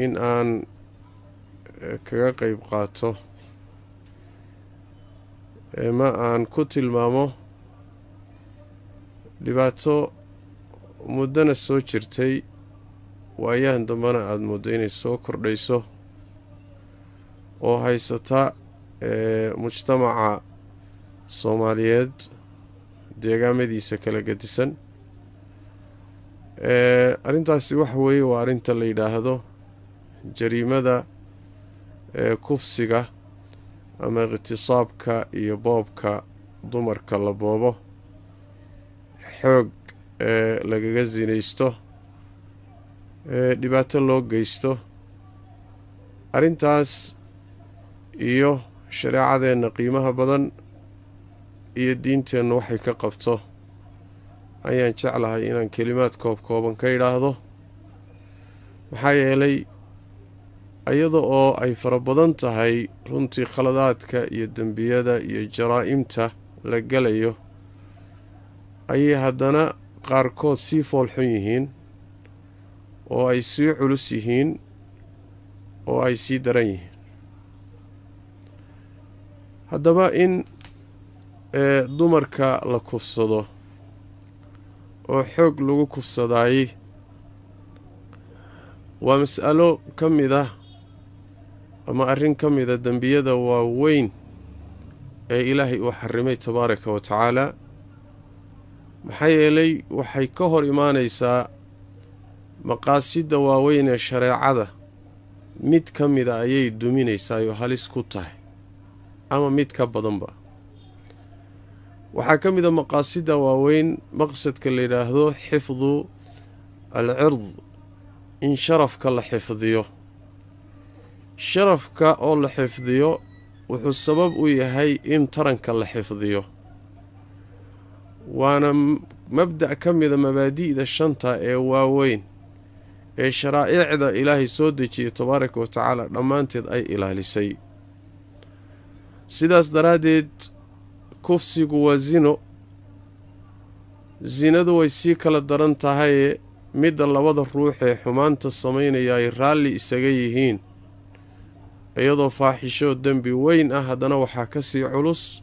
in aan kaga qeyb qaato ma aan ku tilmaamo dhibaato muddana soo jirtay, waayahan dambena aada mooddo inay soo kordhayso, oo haysata mujtamaca Soomaaliyeed deegaamadiisa kala gedisan. Arrintaasi waxa weeye waa arrinta la yidhaahdo jariimada kufsiga ama ikhtisaabka iyo boobka dumarka la boobo, xoog lagaga sinaysto, dhibaato loo geysto. Arrintaas iyo shareecadeenna qiimaha badan iyo diinteennu waxay ka qabto ayaan jeclahay inaan kelimaad koob kooban ka idhaahdo. Maxaa yeelay, iyada oo ay fara badan tahay runtii khaladaadka iyo dembiyada iyo jaraa'imta la galayo, ayay haddana qaarkood sii foolxun yihiin oo ay sii culus yihiin oo ay sii daran yihiin. Haddaba in dumarka la kufsado oo xoog lagu kufsadaayey waa mas'alo ka mid ah ama arrin ka mida dembiyada waaweyn ee Ilaahay uu xarimay tabaaraka wa tacaala. Maxaa yeelay, waxay ka hor imaanaysaa maqaasidda waaweyn ee shareecada, mid ka mida ayay duminaysaa oo halis ku tahay, ama mid ka badanba. Waxaa ka mid a maqaasidda waaweyn maqsadka la yidhaahdo xifdu al-cird, in sharafka la xifdiyo. Sharafka oo la xifdiyo wuxuu sabab u yahay in taranka la xifdiyo, waana mabda' ka mida mabaadi'da shanta ee waaweyn ee sharaa'icda Ilaahay soo dejiyey tabaaraka wa tacaala dhammaanteed ay ilaalisay. Sidaas daraaddeed, kufsigu waa zino. Zinadu way sii kala daran tahaye, midda labada ruux ee xumaanta samaynaya ay raalli isaga yihiin, iyadoo faaxisho dembi weyn ah, haddana waxaa ka sii culus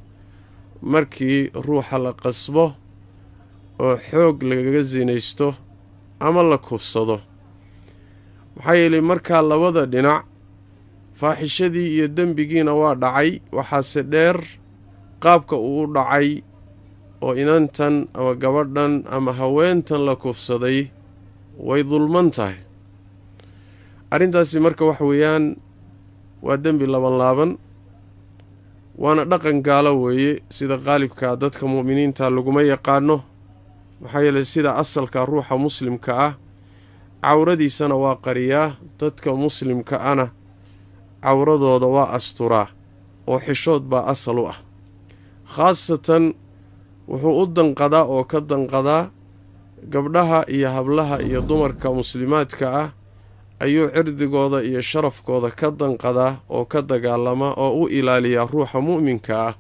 markii ruuxa la qasbo oo xoog lagaga sinaysto ama la kufsado. Maxaa yeelay, markaa labada dhinac faaxishadii iyo dembigiina waa dhacay, waxaase dheer qaabka uu u dhacay oo inantan ama gabadhan ama haweentan la kufsaday way dulman tahay. Arrintaasi marka waxa weeyaan waa dembi laban laaban, waana dhaqan gaalo weeye. Sida qaalibkaa dadka mu'miniinta laguma yaqaano. Maxaa yeelay, sida asalka ruuxa muslimka ah cawradiisana waa qariyaa, dadka muslimka ana cawradooda waa asturaa, oo xishood baa asal u ah. Khaasatan wuxuu u danqadaa oo ka danqadaa gabdhaha iyo hablaha iyo dumarka muslimaadka ah, ayuu cirdigooda iyo sharafkooda ka danqadaa oo ka dagaalamaa oo u ilaaliyaa ruuxa mu'minka ah.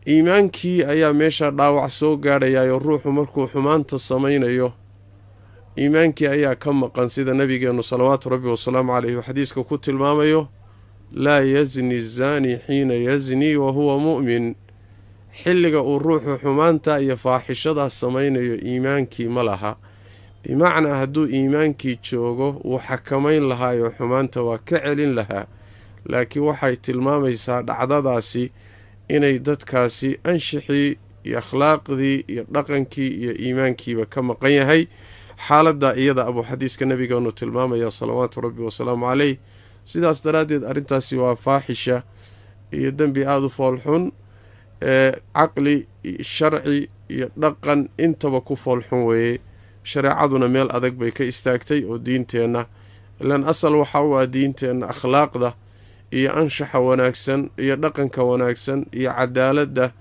Iimaankii ayaa meesha dhaawac soo gaadhayaayoo ruuxu markuu xumaanta samaynayo iimaankii ayaa ka maqan, sida nabigeennu salawaatu rabbi wasalaamu caleyhi uu xadiiska ku tilmaamayo: "Laa yazni zaani xiina yazni wa huwa mu'min." Xilliga uu ruuxu xumaanta iyo faaxishadaa samaynayo iimaankii ma laha. Bimacnaa hadduu iimaankii joogo wuu xakamayn lahaayoo xumaanta waa ka celin lahaa. Laakiin waxay tilmaamaysaa dhacdadaasi inay dadkaasi anshixii iyo akhlaaqdii iyo dhaqankii iyo iimaankiiba ka maqan yahay. Xaaladda iyada abuu xadiiska nabigeenu tilmaamaya salawaatu rabbi wasalaamu caleyh. Sidaas daraaddeed arrintaasi waa faaxisha iyo dembi aada u foolxun, ee caqli, sharci iyo dhaqan intaba ku foolxun weeye. Shareecaduna meel adag bay ka istaagtay oo diinteenna, ilaan asal waxaa u ah diinteenna akhlaaqda iyo anshaxa wanaagsan iyo dhaqanka wanaagsan iyo cadaaladda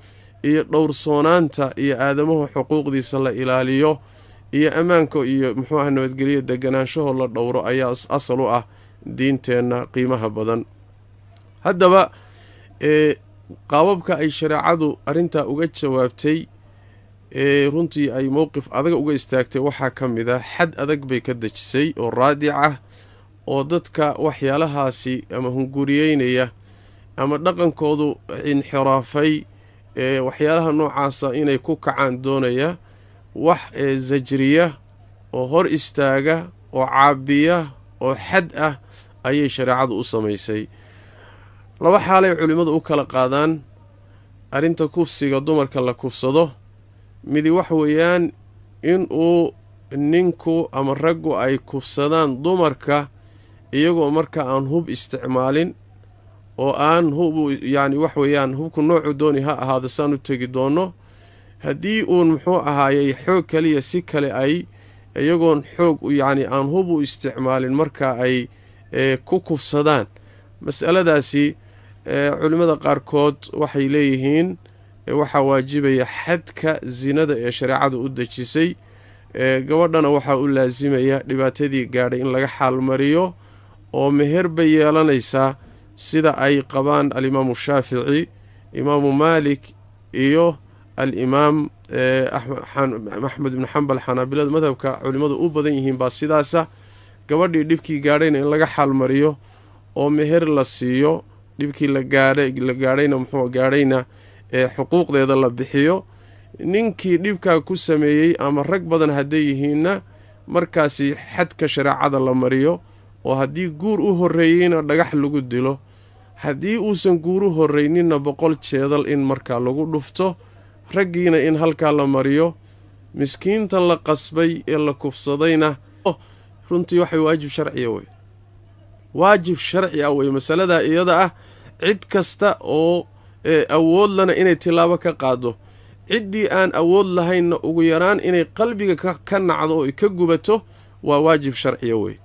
iyo dhowrsoonaanta iyo aadamahu xuquuqdiisa la ilaaliyo iyo ammaanka iyo muxuu ah nabadgelyo deganaanshaho la dhowro ayaa asal u ah diinteenna qiimaha badan. Haddaba qaababka ay shareecadu arrintaa uga jawaabtay ee runtii ay mowqif adag uga istaagtay waxaa ka mid ah xad adag bay ka dejisay oo raadic ah, oo dadka waxyaalahaasi ama hunguriyeynaya ama dhaqankoodu inxiraafay ee waxyaalaha noocaasa inay ku kacaan doonaya, wax zajriya oo hor istaaga oo caabiya oo xad ah ayay shareecadu u samaysay. Laba xaalay culimmadu u kala qaadaan arrinta kufsiga dumarka la kufsado. Midi wax weeyaan inuu ninku ama raggu ay kufsadaan dumarka iyagoo marka aan hub isticmaalin oo aan hub, yacni wax weeyaan hubku noocu dooni ha ahaado, saan u tegi doono. Haddii uun muxuu ahaayey xoog kaliya si kale ay iyagoon xoog yacni aan hub u isticmaalin marka ay ku kufsadaan, mas'aladaasi culimmada qaarkood waxay leeyihiin waxaa waajibaya xadka zinada ee shareecadu u dejisay. Gabadhana waxaa u laasimaya dhibaatadii gaadhay in laga xaalmariyo oo meher bay yeelanaysaa, sida ay qabaan alimaamu Shaafici, imaamu Maalik iyo alimaam Axmed ibnu Xambal. Xanaabilada madhabka culimmadu u badan yihiin baa sidaasa, gabadhii dhibkii gaadhayna in laga xaalmariyo oo meher la siiyo, dhibkii la gaadhayna muxuu gaadhayna ee xuquuqdeeda la bixiyo. Ninkii dhibkaa ku sameeyey ama rag badan hadday yihiinna markaasi xadka shareecada la mariyo, oo haddii guur u horreeyeyna dhagax lagu dilo, haddii uusan guur u horreyninna 100 jeedal in markaa lagu dhufto, raggiina in halkaa la mariyo. Miskiintan la qasbay ee la kufsadayna runtii waxay waajib sharciya wey, waajib sharci ah wey masaladaa iyada ah. Cid kasta oo awood lana inay tilaabo ka qaado, ciddii aan awood lahaynna ugu yaraan inay qalbiga ka nacdo oo ka gubato waa waajib sharciya wey.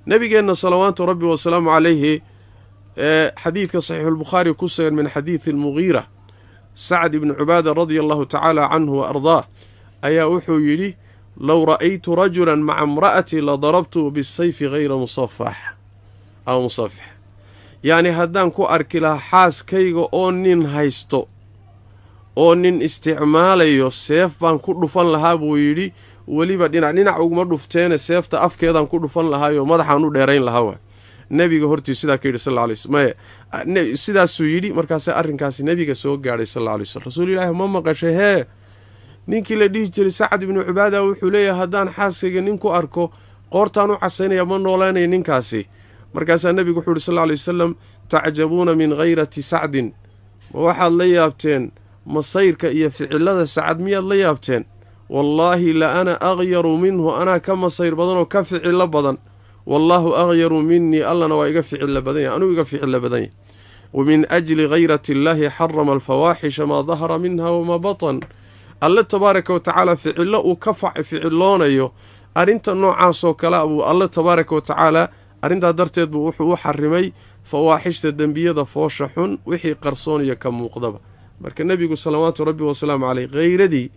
Nabigeenna salawaatu rabbi wasalaamu calayhi xadiidka saxiixulbukhaari ku sugan min xadiidi almughiira Sacd ibni Cubaada radia allahu tacaala canhu wa ardaah ayaa wuxuu yidhi: low ra'aytu rajulan maca imra'atii la darabtuhu bisayfi hayra musafax aw musafix. Yacni haddaan ku arki lahaa xaaskayga oo nin haysto oo nin isticmaalayo, seef baan ku dhufan lahaa buu yidhi. Weliba dhinac dhinac uguma dhufteene, seefta afkeedaan ku dhufan lahaayoo madaxaan u dheerayn lahaa. Waay nebiga hortii sidaa ka yidhi sal alla alay sl maya, sidaasuu yidhi. Markaasa arrinkaasi nebiga soo gaadhay sal alla alay slam. Rasuulilaahi, ma maqashay hee ninkii la dhihi jiray Sacad ibnu Cubaada wuxuu leeyahay haddaan xaaskayga nin ku arko qoortaan u casaynaya, ma noolaanaya ninkaasi. Markaasaa nebigu wuxuu yidhi sal alla alay wasalam: tacjabuuna min hayrati Sacdin? Ma waxaad la yaabteen masayrka iyo ficilada Sacad miyaad la yaabteen? Wallaahi la ana akhyaru minhu, anaa ka masayr badan oo ka ficilo badan. Wallaahu akhyaru minii, allana waa iga ficilo badan yahay, anuu iga ficilo badan yahay. Wa min ajli hayrati illaahi xarama alfawaaxisha maa dahara minha wamaa batan. Alle tabaaraka wa tacaala ficilo uu ka ficiloonayo arrinta noocaasoo kale buu alle tabaaraka wa tacaala arrintaa darteed buu wuxuu u xarimay fawaaxishta, dembiyada foosha xun, wixii qarsoon iyo ka muuqdaba. Marka nebigu salawaatu rabbi wasalaamu caleyh khayradii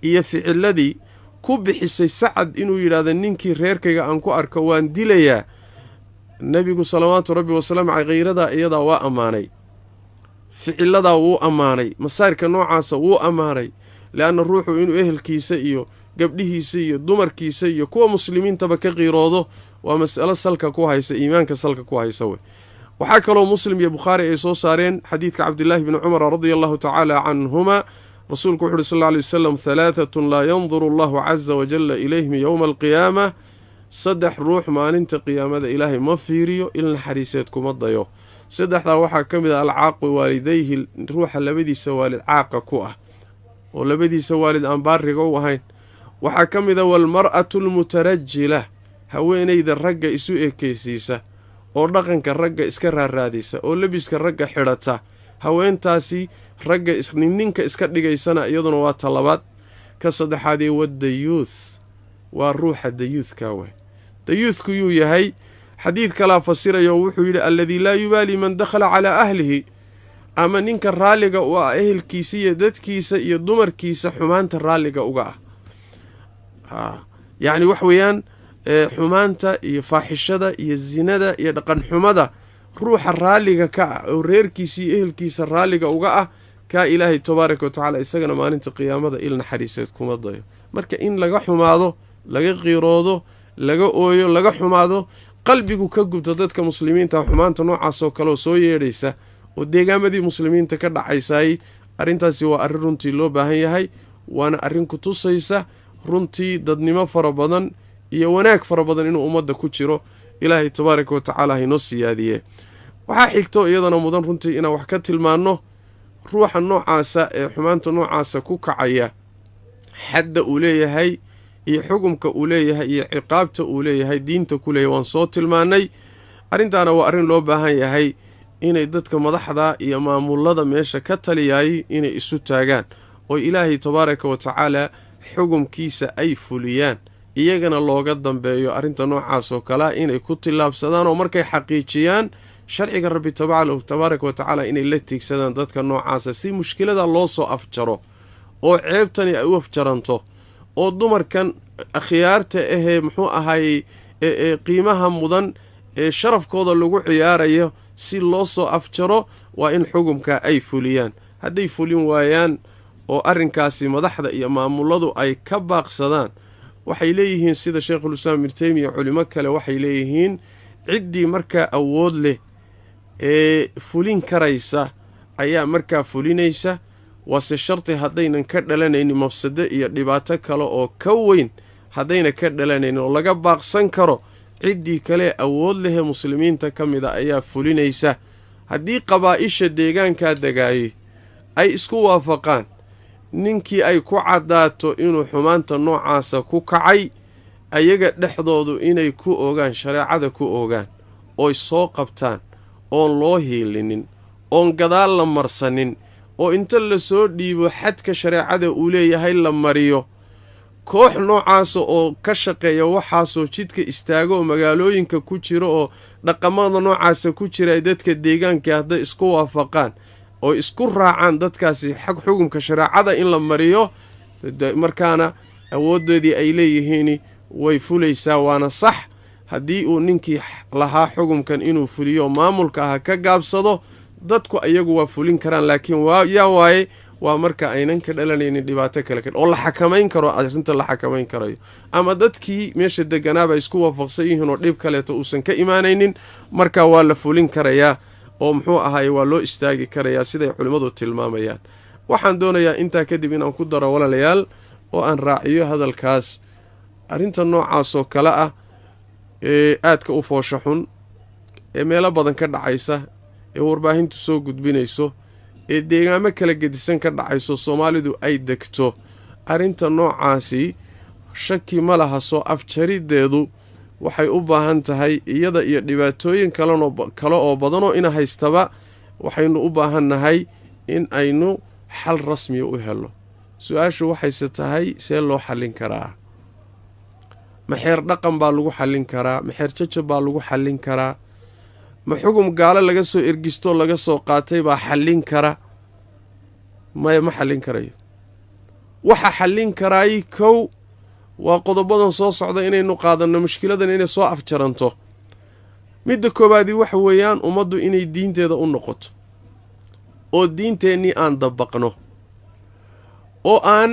iyo ficiladii ku bixisay Sacad inuu yidhaahdo ninkii reerkayga aan ku arko waan dilayaa, nebigu salawaatu rabbi wasalaamu caleyh khayradaa iyadaa waa ammaanay, ficiladaa wuu ammaanay, masayrka noocaasa wuu ammaanay. Leanna ruuxu inuu ehelkiisa iyo gabdhihiisa iyo dumarkiisa iyo kuwa muslimiintaba ka qiiroodo waa mas'alo salka ku haysa iimaanka, salka ku haysa wey. Waxaa kaloo Muslim iyo Bukhaari ay soo saareen xadiidka Cabdillaahi bni Cumar radia allahu tacaala canhuma. Rasuulku wuxu uhi sal alla alay wasalam: "Halaatatun laa yanduru allahu caza wajalla ilayhim yowma alqiyaama." Saddex ruux maalinta qiyaamada Ilaahay ma fiiriyo, il naxariiseed kuma dayo. Saddexdaa waxaa ka mid ah alcaaqu waalidayhi, ruuxa labadiisa waalid caaqa ku ah oo labadiisa waalid aan baariga u ahayn. Waxaa ka mid ah walmar'atu almutarajila, haweenayda ragga isu ekeysiisa oo dhaqanka ragga iska raaraadisa oo lebiska ragga xidhata. Haweentaasi ragga ninka iska dhigaysana iyaduna waa talabaad. Ka saddexaadii wadayuuth, waa ruuxa dayuuthka. Waay dayuuthku yuu yahay? Xadiid kalaa fasirayo, wuxuu yidhi: "Alladii laa yubaali man dakhala calaa ahlihi", ama ninka raalliga u ah ehelkiisa iyo dadkiisa iyo dumarkiisa xumaanta raalliga uga ah. Yacni wax weeyaan, xumaanta iyo faaxishada iyo zinada iyo dhaqanxumada ruuxa raalliga ka ah oo reerkiisa iyo ehelkiisa raalliga uga ah, kaa Ilaahay tabaaraka wa tacaala isagana maalinta qiyaamada il naxariiseed kuma dayo. Marka in laga xumaado, laga qiiroodo, laga ooyo, laga xumaado, qalbigu ka gubto dadka muslimiinta xumaanta noocaas oo kaleoo soo yeedhaysa oo deegaamadii muslimiinta ka dhacaysay, arrintaasi waa arrin runtii loo baahan yahay, waana arrin ku tusaysa runtii dadnimo fara badan iyo wanaag fara badan inuu ummadda ku jiro. Ilaahay tabaaraka wa tacaala hainoo siyaadiye. Waxaa xigto iyadana mudan runtii inaan wax ka tilmaanno ruuxa noocaasa ee xumaanta noocaasa ku kacaya, xadda uu leeyahay iyo xukumka uu leeyahay iyo ciqaabta uu leeyahay, diinta ku leeyahay. Waan soo tilmaannay arrintaana. Waa arrin loo baahan yahay inay dadka madaxda iyo maamulada meesha ka taliyay inay isu taagaan oo Ilaahay tabaaraka wa tacaala xukumkiisa ay fuliyaan, iyagana looga dambeeyo arrinta noocaas oo kalea inay ku tillaabsadaan, oo markay xaqiijiyaan sharciga Rabbi tabaaraka wa tacaala inay la tiigsadaan dadka noocaasa, si mushkilada loo soo afjaro oo ceebtani ay u afjaranto, oo dumarkan akhyaarta ahee, muxuu ahaayey, ee qiimaha mudan ee sharafkooda lagu ciyaarayo si loo soo afjaro, waa in xukumka ay fuliyaan. Hadday fulin waayaan oo arrinkaasi madaxda iyo maamuladu ay ka baaqsadaan, waxay leeyihiin, sida Sheikhulislaam Ibnu Teymiya, culimo kale waxay leeyihiin, ciddii markaa awood leh ee fulin karaysa ayaa markaa fulinaysa. Waase sharti haddaynan ka dhalanaynin mafsado iyo dhibaato kale oo ka weyn, haddayna ka dhalanaynin oo laga baaqsan karo, ciddii kale awood lehee muslimiinta ka mida ayaa fulinaysa. Haddii qabaa'isha deegaankaa degaayay ay isku waafaqaan, ninkii ay ku caddaato inuu xumaanta noocaasa ku kacay, ayaga dhexdoodu inay ku ogaan, shareecada ku ogaan ooy soo qabtaan, oon loo hiilinin, oon gadaal la marsanin, oo inta lasoo dhiibo xadka shareecada uu leeyahay la mariyo. Koox noocaasa oo ka shaqeeya waxaasoo jidka istaago oo magaalooyinka ku jiro oo dhaqamada noocaasa ku jira, dadka deegaanka hadday isku waafaqaan oo isku raacaan dadkaasi xag xukumka shareecada in la mariyo, markaana awooddoodii ay leeyihiin way fulaysaa, waana sax. Haddii uu ninkii lahaa xukumkan inuu fuliyo maamulka aha ka gaabsado, dadku ayagu waa fulin karaan, laakiin yaa waaye, waa marka aynan ka dhalanaynin dhibaato kale oo la xakamayn karo, arrinta la xakamayn karayo, ama dadkii meesha deganaaba isku waafaqsan yihiin oo dhib kaleeto uusan ka imaanaynin, marka waa la fulin karayaa oo, muxuu ahaye, waa loo istaagi karayaa siday culimmadu tilmaamayaan. Waxaan doonayaa intaa kadib inaan ku daro, walaalayaal, oo aan raaciyo hadalkaas, arrinta noocaas oo kale ah ee aadka u foosha xun ee meelo badan ka dhacaysa, ee warbaahintu soo gudbinayso, ee deegaamo kala gedisan ka dhacayso Soomaalidu ay degto, arrinta noocaasi shaki ma laha soo afjariddeedu waxay u baahan tahay, iyada iyo dhibaatooyin kale oo badanoo ina haystaba, waxaynu u baahannahay in aynu xal rasmiya u helo. Su-aashu waxayse tahay: see loo xallin karaa? Ma xeer dhaqan baa lagu xallin karaa? Ma xeer jajab baa lagu xallin karaa? Ma xugum gaalo laga soo ergistoo laga soo qaatay baa xallin kara? Maya, ma xallin karayo. Waxa xallin karaay kow waa qodobadan soo socda inaynu qaadanno mushkiladan inay soo afjaranto. Midda koowaadii waxa weeyaan ummaddu inay diinteeda u noqoto, oo diinteennii aan dabaqno, oo aan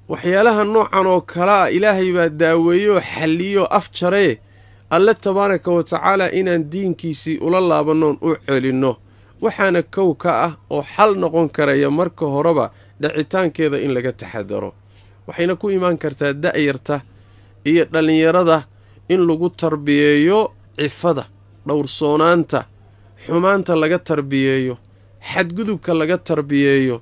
waxyaalaha noocan oo kale ah Ilaahay baa daaweeyoo xalliyoo afjaree Alle tabaaraka wa tacaala inaan diinkiisii ula laabannoon u celinno, waxaana kow ka ah oo xal noqon karaya marka horeba dhicitaankeeda in laga taxadaro. Waxayna ku imaan kartaa da'yarta iyo dhallinyarada in lagu tarbiyeeyo cifada, dhowrsoonaanta, xumaanta laga tarbiyeeyo, xadgudubka laga tarbiyeeyo,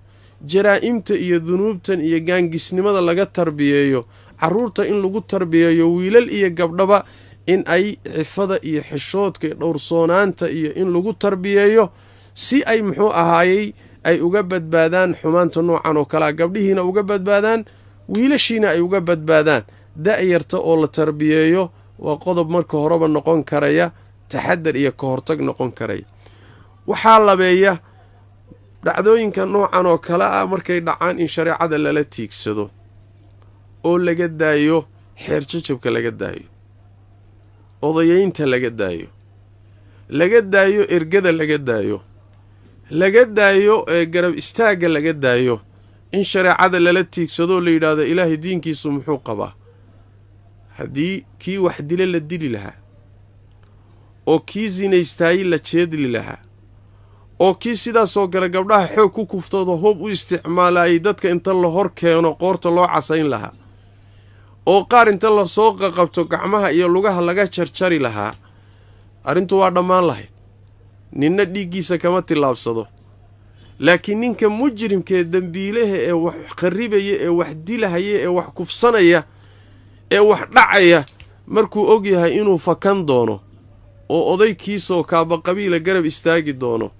jaraa'imta iyo dunuubtan iyo gaangisnimada laga tarbiyeeyo. Carruurta in lagu tarbiyeeyo wiilal iyo gabdhaba in ay cifada iyo xishoodka iyo dhowrsoonaanta iyo in lagu tarbiyeeyo si ay muxuu ahaayey ay uga badbaadaan xumaanta noocan oo kalea, gabdhihiina uga badbaadaan, wiilashiina ay uga badbaadaan. Da'yarta oo la tarbiyeeyo waa qodob marka horeba noqon karaya taxadar iyo ka hortag noqon karaya. Waxaa labeeya dhacdooyinka noocan oo kale ah markay dhacaan in shareecada lala tiigsado oo laga daayo xeer jajabka, laga daayo odayeynta, laga daayo laga daayo ergada, laga daayo laga daayo garab istaagga, laga daayo in shareecada lala tiigsadoo la yidhaahdo ilaahay diinkiisu muxuu qabaa. Haddii kii wax dile la dili lahaa, oo kii sinaystaayey la jeedli lahaa, oo kii sidaasoo kale gabdhaha xoog ku kuftooda hoob u isticmaalayay dadka inta la hor keeno qoorta loo casayn lahaa, oo qaar inta lasoo qaqabto gacmaha iyo lugaha laga jarjari lahaa, arrintu waa dhammaan lahayd. Ninna dhiiggiisa kama tillaabsado. Laakiin ninka mujrimka ee dembiilaha ee wax kharribaya, ee wax dilahaya, ee wax kufsanaya, ee wax dhacaya, markuu og yahay inuu fakan doono oo odaykiisaoo kaaba qabiila garab istaagi doono,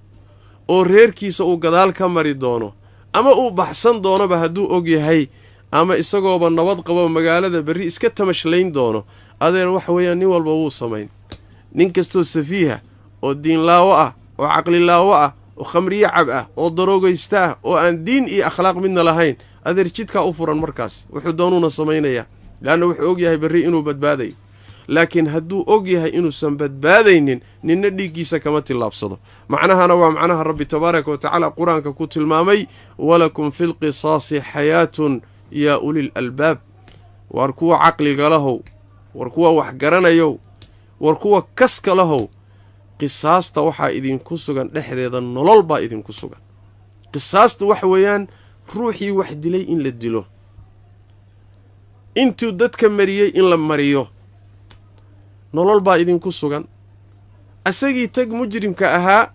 oo reerkiisa uu gadaal ka mari doono, ama uu baxsan doonoba hadduu og yahay, ama isagooba nabad qabo magaalada berri iska tamashlayn doono, adeer waxa weeyaan nin walba wuu samayn. Nin kastoo safiiha oo diinlaawo ah, oo caqlilaawo ah, oo khamriyo cab ah, oo daroogaysta ah, oo aan diin iyo akhlaaq midna lahayn, adeer jidkaa u furan markaas, wuxuu doonuuna samaynayaa, leanna wuxuu og yahay berri inuu badbaadayo. Laakiin hadduu og yahay inuusan badbaadaynin, ninna dhiiggiisa kama tillaabsado. Macnahana waa macnaha Rabbi tabaaraka wa tacaala qur-aanka ku tilmaamay: walakum fi lqisaasi xayaatun yaa ulil albaab. War kuwa caqliga lahow, war kuwa wax garanayow, war kuwa kaska lahow, qisaasta waxaa idinku sugan dhexdeeda nolol baa idinku sugan. Qisaasta waxa weeyaan ruuxii wax dilay in la dilo, intuu dadka mariyey in la mariyo, nolol baa idinku sugan. Asagii tag mujrimka ahaa,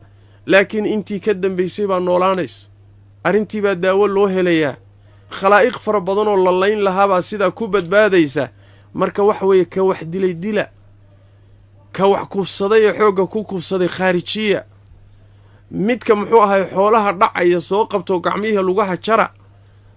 laakiin intii ka dambaysay baa noolaanaysa, arrintii baa daawo loo helayaa, khalaa'iq fara badanoo la layn lahaabaa sidaa ku badbaadaysa. Marka waxa weeye ka wax dilay dila, ka wax kufsaday ee xoogga ku kufsaday khaarijiya, midka muxuu ahay xoolaha dhacaya soo qabto gacmihii lugaha jara.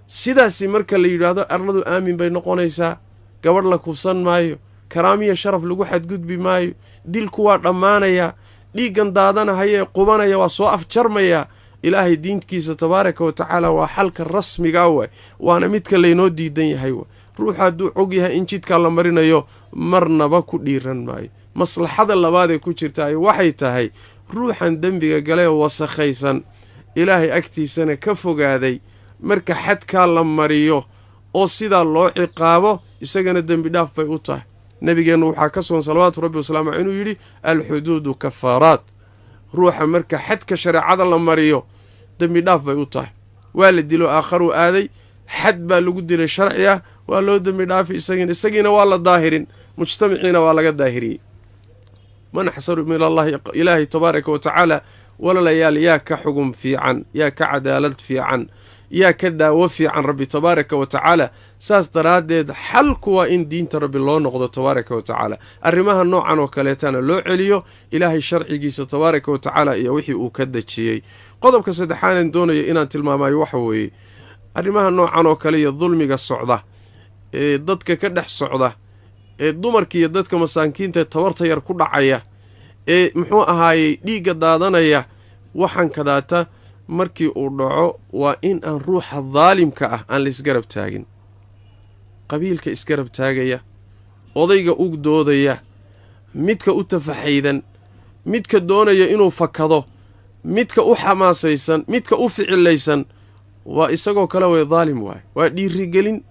Sidaasi marka la yidhaahdo arladu aamin bay noqonaysaa, gabadh la kufsan maayo, karaamiya sharaf lagu xadgudbi maayo, dilku waa dhammaanayaa, dhiiggan daadanahaya ee qubanaya waa soo afjarmayaa. Ilaahay diinkiisa tabaaraka wa tacaala waa xalka rasmigaa waay, waana midka laynoo diidan yahay waay. Ruuxu hadduu og yahay in jidkaa la marinayo, marnaba ku dhiiran maayo. Maslaxada labaadee ku jirtaay waxay tahay ruuxan dembiga galee wasakhaysan, ilaahay agtiisana ka fogaaday, marka xadkaa la mariyo oo sidaa loo ciqaabo, isagana dembi dhaaf bay u tahay. Nabigeennu waxaa ka sugan salawaatu rabbi wasalaamu caleyh inuu yidhi: alxuduudu kafaaraat. Ruuxa marka xadka shareecada la mariyo dembi dhaaf bay u tahay. Waa la dilo, aakharuu aaday, xad baa lagu dilay sharci ah, waa loo dembi dhaafi isagiina, isagiina waa la daahirin, mujtamaciina waa laga daahiriyey. Man axsanu min allahi, ilaahay tabaaraka wa tacaala, walaalayaal, yaa ka xugum fiican, yaa ka cadaalad fiican, yaa ka daawo fiican Rabbi tabaaraka wa tacaala? Saas daraaddeed xalku waa in diinta Rabbi loo noqdo tabaaraka wa tacaala, arrimaha noocan oo kaleetana loo celiyo ilaahay sharcigiisa tabaaraka wa tacaala iyo wixii uu ka dejiyey. Qodobka saddexaanan doonayo inaan tilmaamayo waxa weeye arrimaha noocan oo kale iyo dulmiga socda ee dadka ka dhex socda, ee dumarka iyo dadka masaakiinta tabarta yar ku dhacaya, ee muxuu ahaayey dhiigga daadanaya, waxaan kadaata markii uu dhaco waa in aan ruuxa daalimka ah aan la isgarab taagin. Qabiilka isgarab taagaya, odayga u doodaya, midka u tafaxaydan, midka doonaya inuu fakado, midka u xamaasaysan, midka u ficilaysan, waa isagoo kale way daalim waay. Waa dhiirigelin,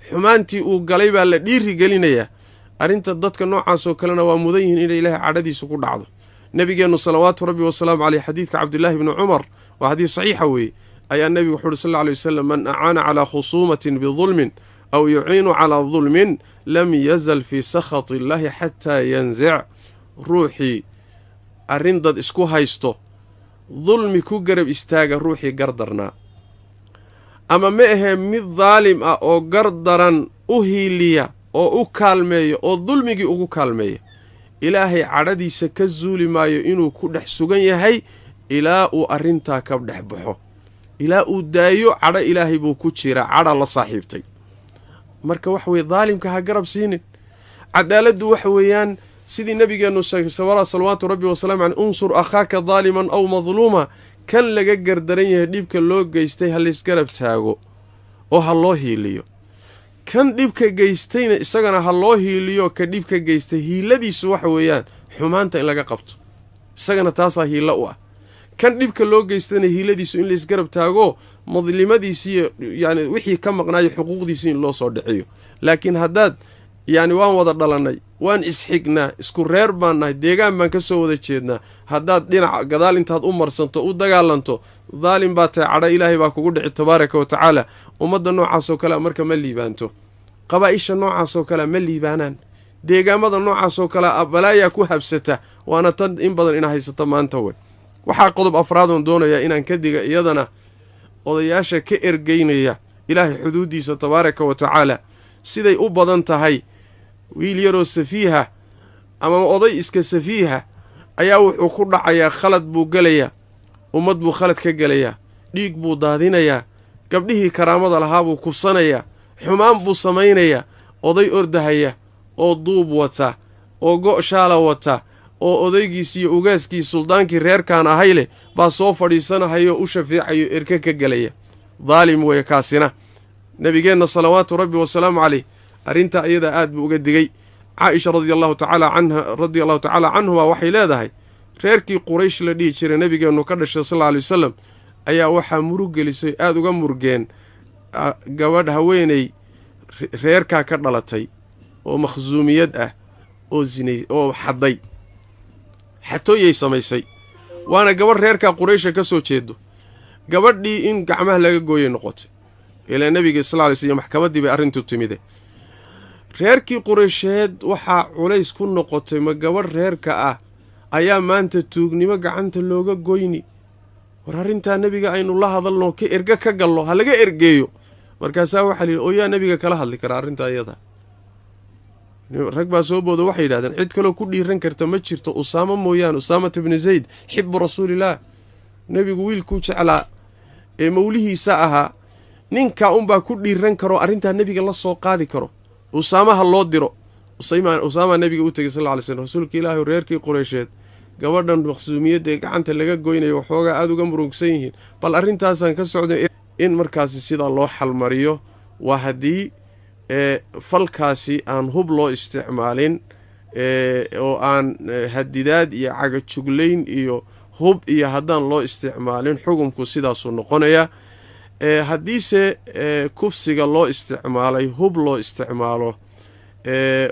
xumaantii uu galay baa la dhiirigelinayaa. Arrinta dadka noocaasoo kalena waa mudan yihiin inay ilaahay cadhadiisu ku dhacdo. Nabigeennu salawaatu rabbi wasalaamu caleyh, xadiidka Cabdillaahi bni Cumar, waa xadiis saxiixa weeye, ayaa nebigu wuxu uhi sal alla alay wasalam: man acaana calaa khusuumatin bidulmin aw yuciinu calaa dulmin lam yazal fii sakhati illaahi xataa yanzic. Ruuxii arrin dad isku haysto dulmi ku garab istaaga ruuxii gardarnaa, ama ma ahee mid daalim ah oo gardaran u hiiliya oo u kaalmeeya oo dulmigii ugu kaalmeeya, ilaahay cadhadiisa ka zuuli maayo inuu ku dhex sugan yahay ilaa uu arrintaa ka dhex baxo, ilaa uu daayo. Cadho ilaahay buu ku jiraa, cadha la saaxiibtay. Marka waxa weye, daalimka ha garab siinin. Cadaaladdu waxa weeyaan sidii nabigeennu sheegay salawaatu rabbi wasalaamu caleyh: unsur akhaaka daaliman aw madluuma. Kan laga gardaran yahay, dhibka loo geystay, ha laysgarab taago oo ha loo hiiliyo. Kan dhibka geystayna isagana ha loo hiiliyo. Ka dhibka geystay hiiladiisu waxa weeyaan xumaanta in laga qabto, isagana taasaa hiilo u ah. Kan dhibka loo geystayna hiiladiisu in laysgarab taago, madlimadiisiiyo yani wixii ka maqnaayo xuquuqdiisi in loo soo dhiciyo. Laakiin haddaad yacni waan wada dhalannay, waan isxignaa, isku reer baan nahay, deegaan baan ka soo wada jeednaa, haddaad dhinac gadaal intaad u marsanto u dagaalanto, daalim baa tahay, cadho ilaahay baa kugu dhici tabaaraka wa tacaala. Ummadda noocaasoo kalea marka ma liibaanto, qabaa'isha noocaasoo kalea ma liibaanaan, deegaamada noocaasoo kalea balaayaa ku habsata, waana tan in badan ina haysata maanta wey. Waxaa qodob afraadoon doonayaa inaan ka diga iyadana odayaasha ka ergeynaya ilaahay xuduuddiisa tabaaraka wa tacaala. Siday u badan tahay, wiil yaroo safiiha ama oday iska safiiha ayaa wuxuu ku dhacayaa khalad buu gelayaa, ummad buu khalad ka gelayaa, dhiig buu daadinayaa, gabdhihii karaamada lahaa buu kufsanayaa, xumaan buu samaynayaa. Oday ordahaya oo duub wata oo go' shaala wata oo odaygiis iyo ugaaskii suldaankii reerkaan ahay leh baa soo fadhiisanahayoo u shafiicayo, erke ka gelaya. Daalim weeye kaasina. Nabigeenna salawaatu rabbi wasalaamu caleyh arrintaa iyadaa aad buu uga digay. Caaisha radiallahu tacaala canha, radia allahu tacaala canhuma, waxay leedahay reerkii Quraysh la dhihi jiray, nabigeennu ka dhashay sal alla alay wasalam, ayaa waxaa murug gelisay, aada uga murgeen, gabadh haweeney reerkaa ka dhalatay oo makhsuumiyad ah oo zinay oo xadday, xatooyay samaysay, waana gabadh reerkaa Quraysha ka soo jeedo. Gabadhii in gacmaha laga gooyay noqotay ilaa nebiga sal ly sl maxkamaddii bay arrintu timide. Reerkii Qureysheed waxaa culays ku noqotay, ma gabadh reerka ah ayaa maanta tuugnimo gacanta looga goyni? War arrintaa nebiga aynu la hadalno, ka erge ka gallo, ha laga ergeeyo. Markaasaa waxaa la yidhi, oo yaa nebiga kala hadli karaa arrintaa iyada? Rag baa soo booda, waxay yidhahdeen cid kaloo ku dhiiran karta ma jirto Usaamo mooyaane, Usaamata bni Zayd, xibu rasuulillaah, nebigu wiilkuu jeclaa ee mawlihiisa ahaa. Ninkaa unbaa ku dhiiran karo arrintaa nebiga la soo qaadi karo, Usaamaha loo diro. Usaamaa nebiga u tegey sal lla ly slm: rasuulka ilaahi, reerkii Qureysheed gabadhan maqsuumiyadda ee gacanta laga goynayo waxoogaa aada uga murugsan yihiin, bal arrintaasaan ka socday in markaasi sidaa loo xalmariyo. Waa haddii falkaasi aan hub loo isticmaalin oo aan hadidaad iyo cagajuglayn iyo hub iyo haddaan loo isticmaalin, xukumku sidaasuu noqonayaa. Haddiise kufsiga loo isticmaalay hub loo isticmaalo,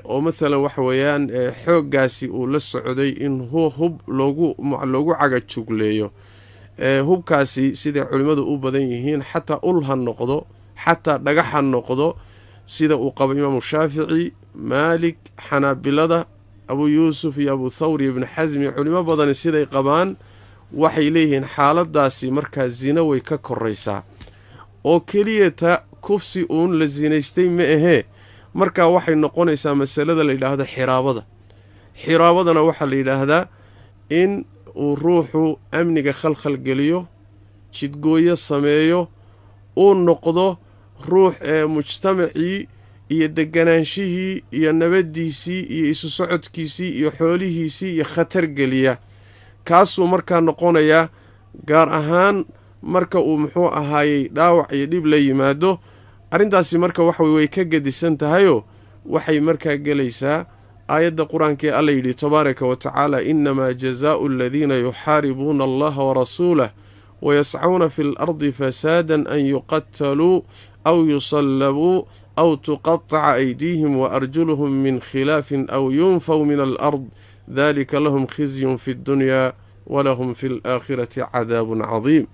oo mathalan waxa weeyaan xooggaasi uu la socday in hub loogu cagajugleeyo, hubkaasi siday culimmadu u badan yihiin, xataa ul ha noqdo, xataa dhagax ha noqdo, sida uu qabo Imaamu Shaafici, Maalik, Xanaabilada, Abu Yuusuf iyo Abu Thawr iyo Ibnu Xasmi, culimo badani siday qabaan, waxay leeyihiin xaaladaasi markaa zino way ka koraysaa oo keliya ta kufsi uun la sinaystay ma ahee. Markaa waxay noqonaysaa masalada la yidhaahdo xiraabada. Xiraabadana waxaa la yidhaahdaa in uu ruuxu amniga khalkhal geliyo, jidgooyo sameeyo, uu noqdo ruux ee mujtamacii iyo degganaanshihii iyo nabaddiisii iyo isu socodkiisii iyo xoolihiisii iyo khatar geliya. Kaasuu markaa noqonayaa, gaar ahaan marka uu muxuu ahaayey dhaawac iyo dhib la yimaado. Arrintaasi marka waxa way ka gedisan tahayoo waxay markaa gelaysaa aayadda qur-aanka ee Alla yidhi tabaaraka wa tacaala: innamaa jazaau aladiina yuxaaribuuna allaha warasuulah wayascuuna fi alardi fasaadan an yuqataluu aw yusallabuu Aw tuqataca aydiihim wa arjuluhum min khilaafin aw yunfaw min alard, dalika lahum khizyun fi ddunyaa walahum fi alaakhirati cadaabun cadiim.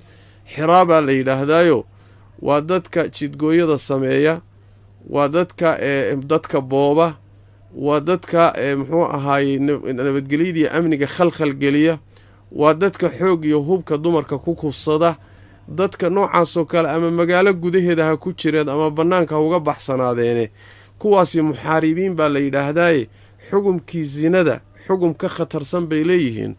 Xiraabaa la yidhaahdaayo waa dadka jidgooyada sameeya, waa dadka dadka booba, waa dadka muxuu ahaayey nabadgelyadii amniga khalkhal geliya, waa dadka xoog iyo hubka dumarka ku kufsada. Dadka noocaasoo kale ama magaalo gudaheeda ha ku jireen ama bannaanka ha uga baxsanaadeene, kuwaasi muxaaribiin baa la yidhaahdaaye. Xugumkii sinada xugum ka khatarsan bay leeyihiin,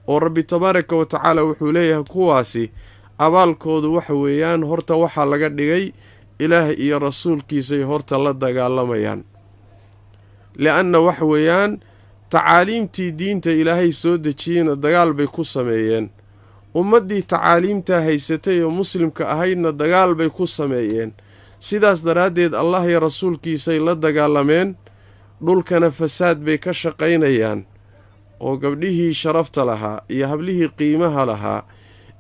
oo Rabbi tabaaraka wa tacaala wuxuu leeyahay kuwaasi abaalkoodu waxa weeyaan, horta waxaa laga dhigay Ilaah iyo rasuulkiisay horta la dagaalamayaan, li-anna waxa weeyaan tacaaliimtii diinta Ilaahay soo dejiyeyna dagaal bay ku sameeyeen, ummaddii tacaaliimtaa haysatay oo muslimka ahaydna dagaal bay ku sameeyeen. Sidaas daraaddeed Allah iyo rasuulkiisay la dagaalameen, dhulkana fasaad bay ka shaqaynayaan, oo gabdhihii sharafta lahaa iyo hablihii qiimaha lahaa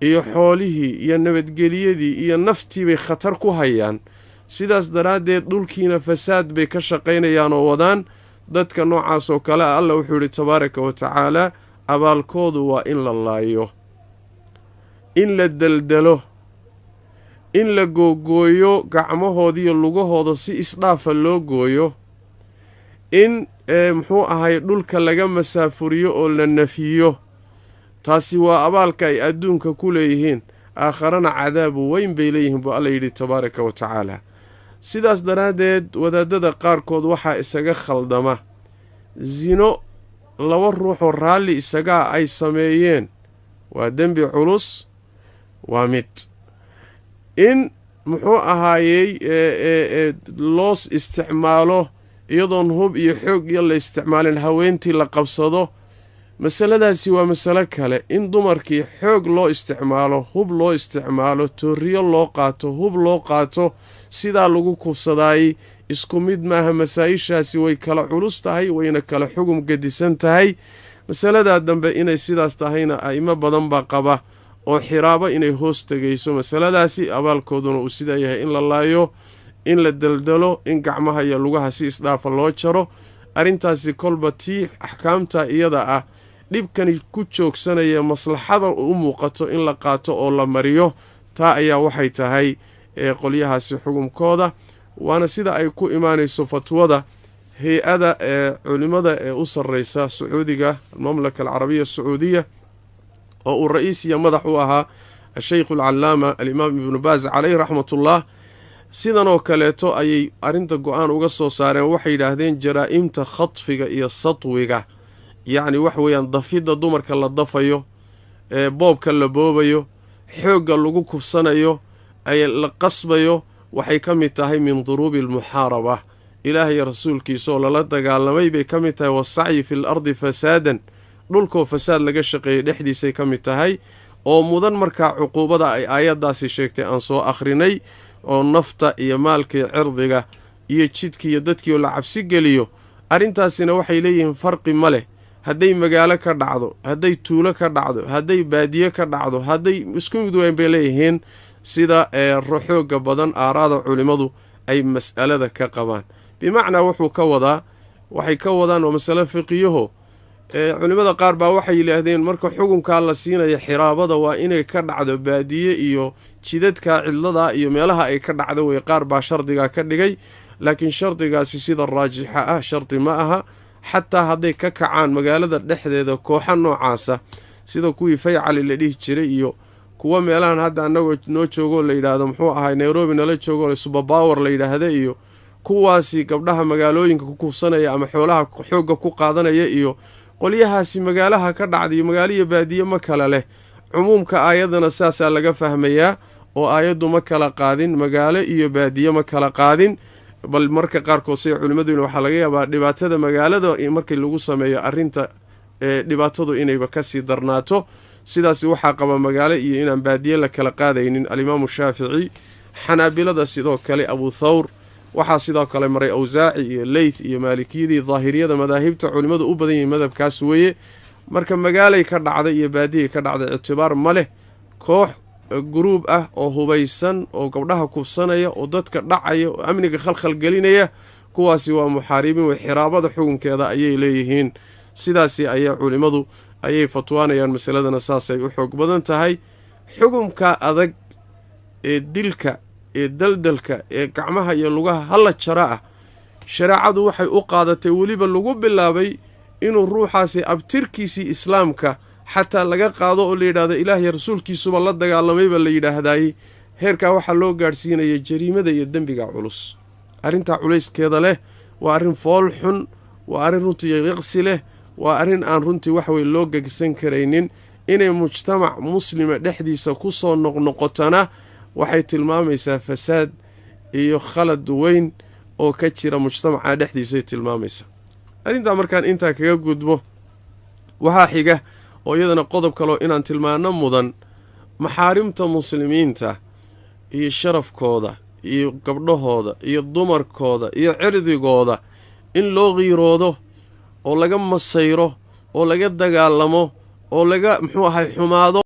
iyo xoolihii iyo nabadgelyadii iyo naftii bay khatar ku hayaan. Sidaas daraaddeed dhulkiina fasaad bay ka shaqaynayaan oo wadaan. Dadka noocaas oo kale ah, Alla wuxuu yidhi tabaaraka wa tacaala, abaalkoodu waa in la laayo, in la deldelo, in la googooyo gacmahoodiiyo lugahooda si isdhaafa loo gooyo, in muxuu ahay dhulka laga masaafuriyo oo la nafiyo. Taasi waa abaalka ay adduunka ku leeyihiin, aakharana cadaabu weyn bay leeyihiin, buu Alla yidhi tabaaraka wa tacaala. Sidaas daraaddeed wadaadada qaarkood waxaa isaga khaldama sino laba ruuxoo raalli isagaa ay sameeyeen waa dembi culus, waa mid in muxuu ahaayey loos isticmaalo iyadoon hub iyo xoog iyo la isticmaalin haweentii la qabsado. Masaladaasi waa masalo kale. In dumarkii xoog loo isticmaalo, hub loo isticmaalo, tooriyo loo qaato, hub loo qaato, sidaa lagu kufsadaayey isku mid maaha. Masaa-ishaasi way kala culus tahay, wayna kala xugum gedisan tahay. Masaladaa dambe inay sidaas tahayna a'imo badan baa qaba, oo xiraabo inay hoos tegayso masaladaasi, abaalkooduna uu sidaa yahay in la laayo, in la deldelo, in gacmaha iyo lugaha si isdhaafa loo jaro. Arrintaasi kolba tii axkaamta iyada ah dhibkani ku joogsanaya maslaxada u muuqato in la qaato oo la mariyo, taa ayaa waxay tahay qolyahaasi xugumkooda. Waana sida ay ku imaanayso fatwada hay-ada ee culimmada ee u sarreysa Sacuudiga, Almamlaka Alcarabiya Asacuudiya, oo uu ra-iis iyo madax u ahaa Asheykhu Alcalaama Alimaam Ibnu Baas caleyh raxmatullah. Sidanoo kaleeto ayay arrinta go-aan uga soo saareen. Waxay yidhaahdeen jaraa-imta khadfiga iyo satwiga, yacni wax weeyaan dafidda dumarka la dafayo, ee boobka la boobayo, xoogga lagu kufsanayo, ay la qasbayo, waxay ka mid tahay min duruubi almuxaaraba, Ilaahay rasuulkiisa oo lala dagaalamay bay ka mid tahay, wasacyi fi l ardi fasaadan, dhulkoo fasaad laga shaqeeyay dhexdiisay ka mid tahay, oo mudan markaa cuquubada ay aayaddaasi sheegtay aan soo akhrinay, oo nafta iyo maalka iyo cirdiga iyo jidka iyo dadkii oo la cabsi geliyo. Arrintaasina waxay leeyihiin farqi ma leh, hadday magaalo ka dhacdo, hadday tuulo ka dhacdo, hadday baadiye ka dhacdo, hadday isku mid weyn bay leeyihiin, sida xooga badan aaraada culimmadu ay mas'alada ka qabaan. Bimacnaa wuxuu ka wadaa, waxay ka wadaan waa masalo fiqiyaho. Culimmada qaar baa waxay yidhaahdeen marka xukunkaa la siinaya xiraabada waa inay ka dhacdo baadiye iyo jidadka cidladaa iyo meelaha ay ka dhacdo wey, qaar baa shardigaa ka dhigay. Laakiin shardigaasi sida raajixa ah shardi ma aha. Xataa hadday ka kacaan magaalada dhexdeeda kooxa noocaasa, sida kuwii Faycali la dhihi jiray iyo kuwa meelahan hadda annagoo noo joogoo la yidhaahdo muxuu ahay Nairobi nala joogo suberpower la yidhaahda, iyo kuwaasi gabdhaha magaalooyinka ku kufsanaya ama xoolaha xoogga ku qaadanaya, iyo qolyahaasi magaalaha ka dhacday, magaalo iyo baadiye ma kala leh. Cumuumka aayadana saasaa laga fahmayaa, oo aayaddu ma kala qaadin magaalo iyo baadiye, ma kala qaadin. Bal marka qaarkood say culimmaduna waxaa laga yaabaa dhibaatada magaalada markii lagu sameeyo arrinta dhibaatadu inayba kasii darnaato. Sidaasi waxaa qaba magaalo iyo inaan baadiye la kala qaadaynin Alimaamu Shaafici, Xanaabilada sidoo kale Abu Thawr, waxaa sidoo kale maray Awsaaci iyo Leyth iyo Maalikiyadii, Daahiriyada, madaahibta culimmadu u badan yihiin madhabkaas weeye. Marka magaalay ka dhacday iyo baadiyay ka dhacday ictibaar ma leh. Koox Guruub ah oo hubaysan oo gabdhaha kufsanaya oo dadka dhacaya oo amniga khalkhalgelinaya, kuwaasi waa muxaaribiin wey, xiraabada xukunkeeda ayay leeyihiin. Sidaasi ayaa culimmadu ayay fatwaanayaan, masaladana saasay u xoog badan tahay. Xukunka adag ee dilka ee daldalka ee gacmaha iyo lugaha hala jara ah, shareecadu waxay u qaadatay, weliba lagu bilaabay inuu ruuxaasi abtirkiisii islaamka xataa laga qaado oo la yidhahdo Ilaah iyo rasuulkiisuba la dagaalamayba la yidhaahdaayey. Heerkaa waxaa loo gaadhsiinaya jariimada iyo dembiga culus. Arrintaa culayskeeda leh waa arrin fool xun, waa arrin runtii yaqsi leh, waa arrin aan runtii waxwey loo gegsan karaynin. Inay mujtamac muslima dhexdiisa ku soo noqnoqotana waxay tilmaamaysaa fasaad iyo khalad weyn oo ka jira mujtamaca dhexdiisay tilmaamaysaa. Arrintaa markaan intaa kaga gudbo, waxaa xiga oo iyadana qodob kaloo inaan tilmaano mudan: maxaarimta muslimiinta iyo sharafkooda iyo gabdhahooda iyo dumarkooda iyo cirdigooda in loo qiiroodo oo laga masayro oo laga dagaalamo oo laga, muxuu ahay, xumaado.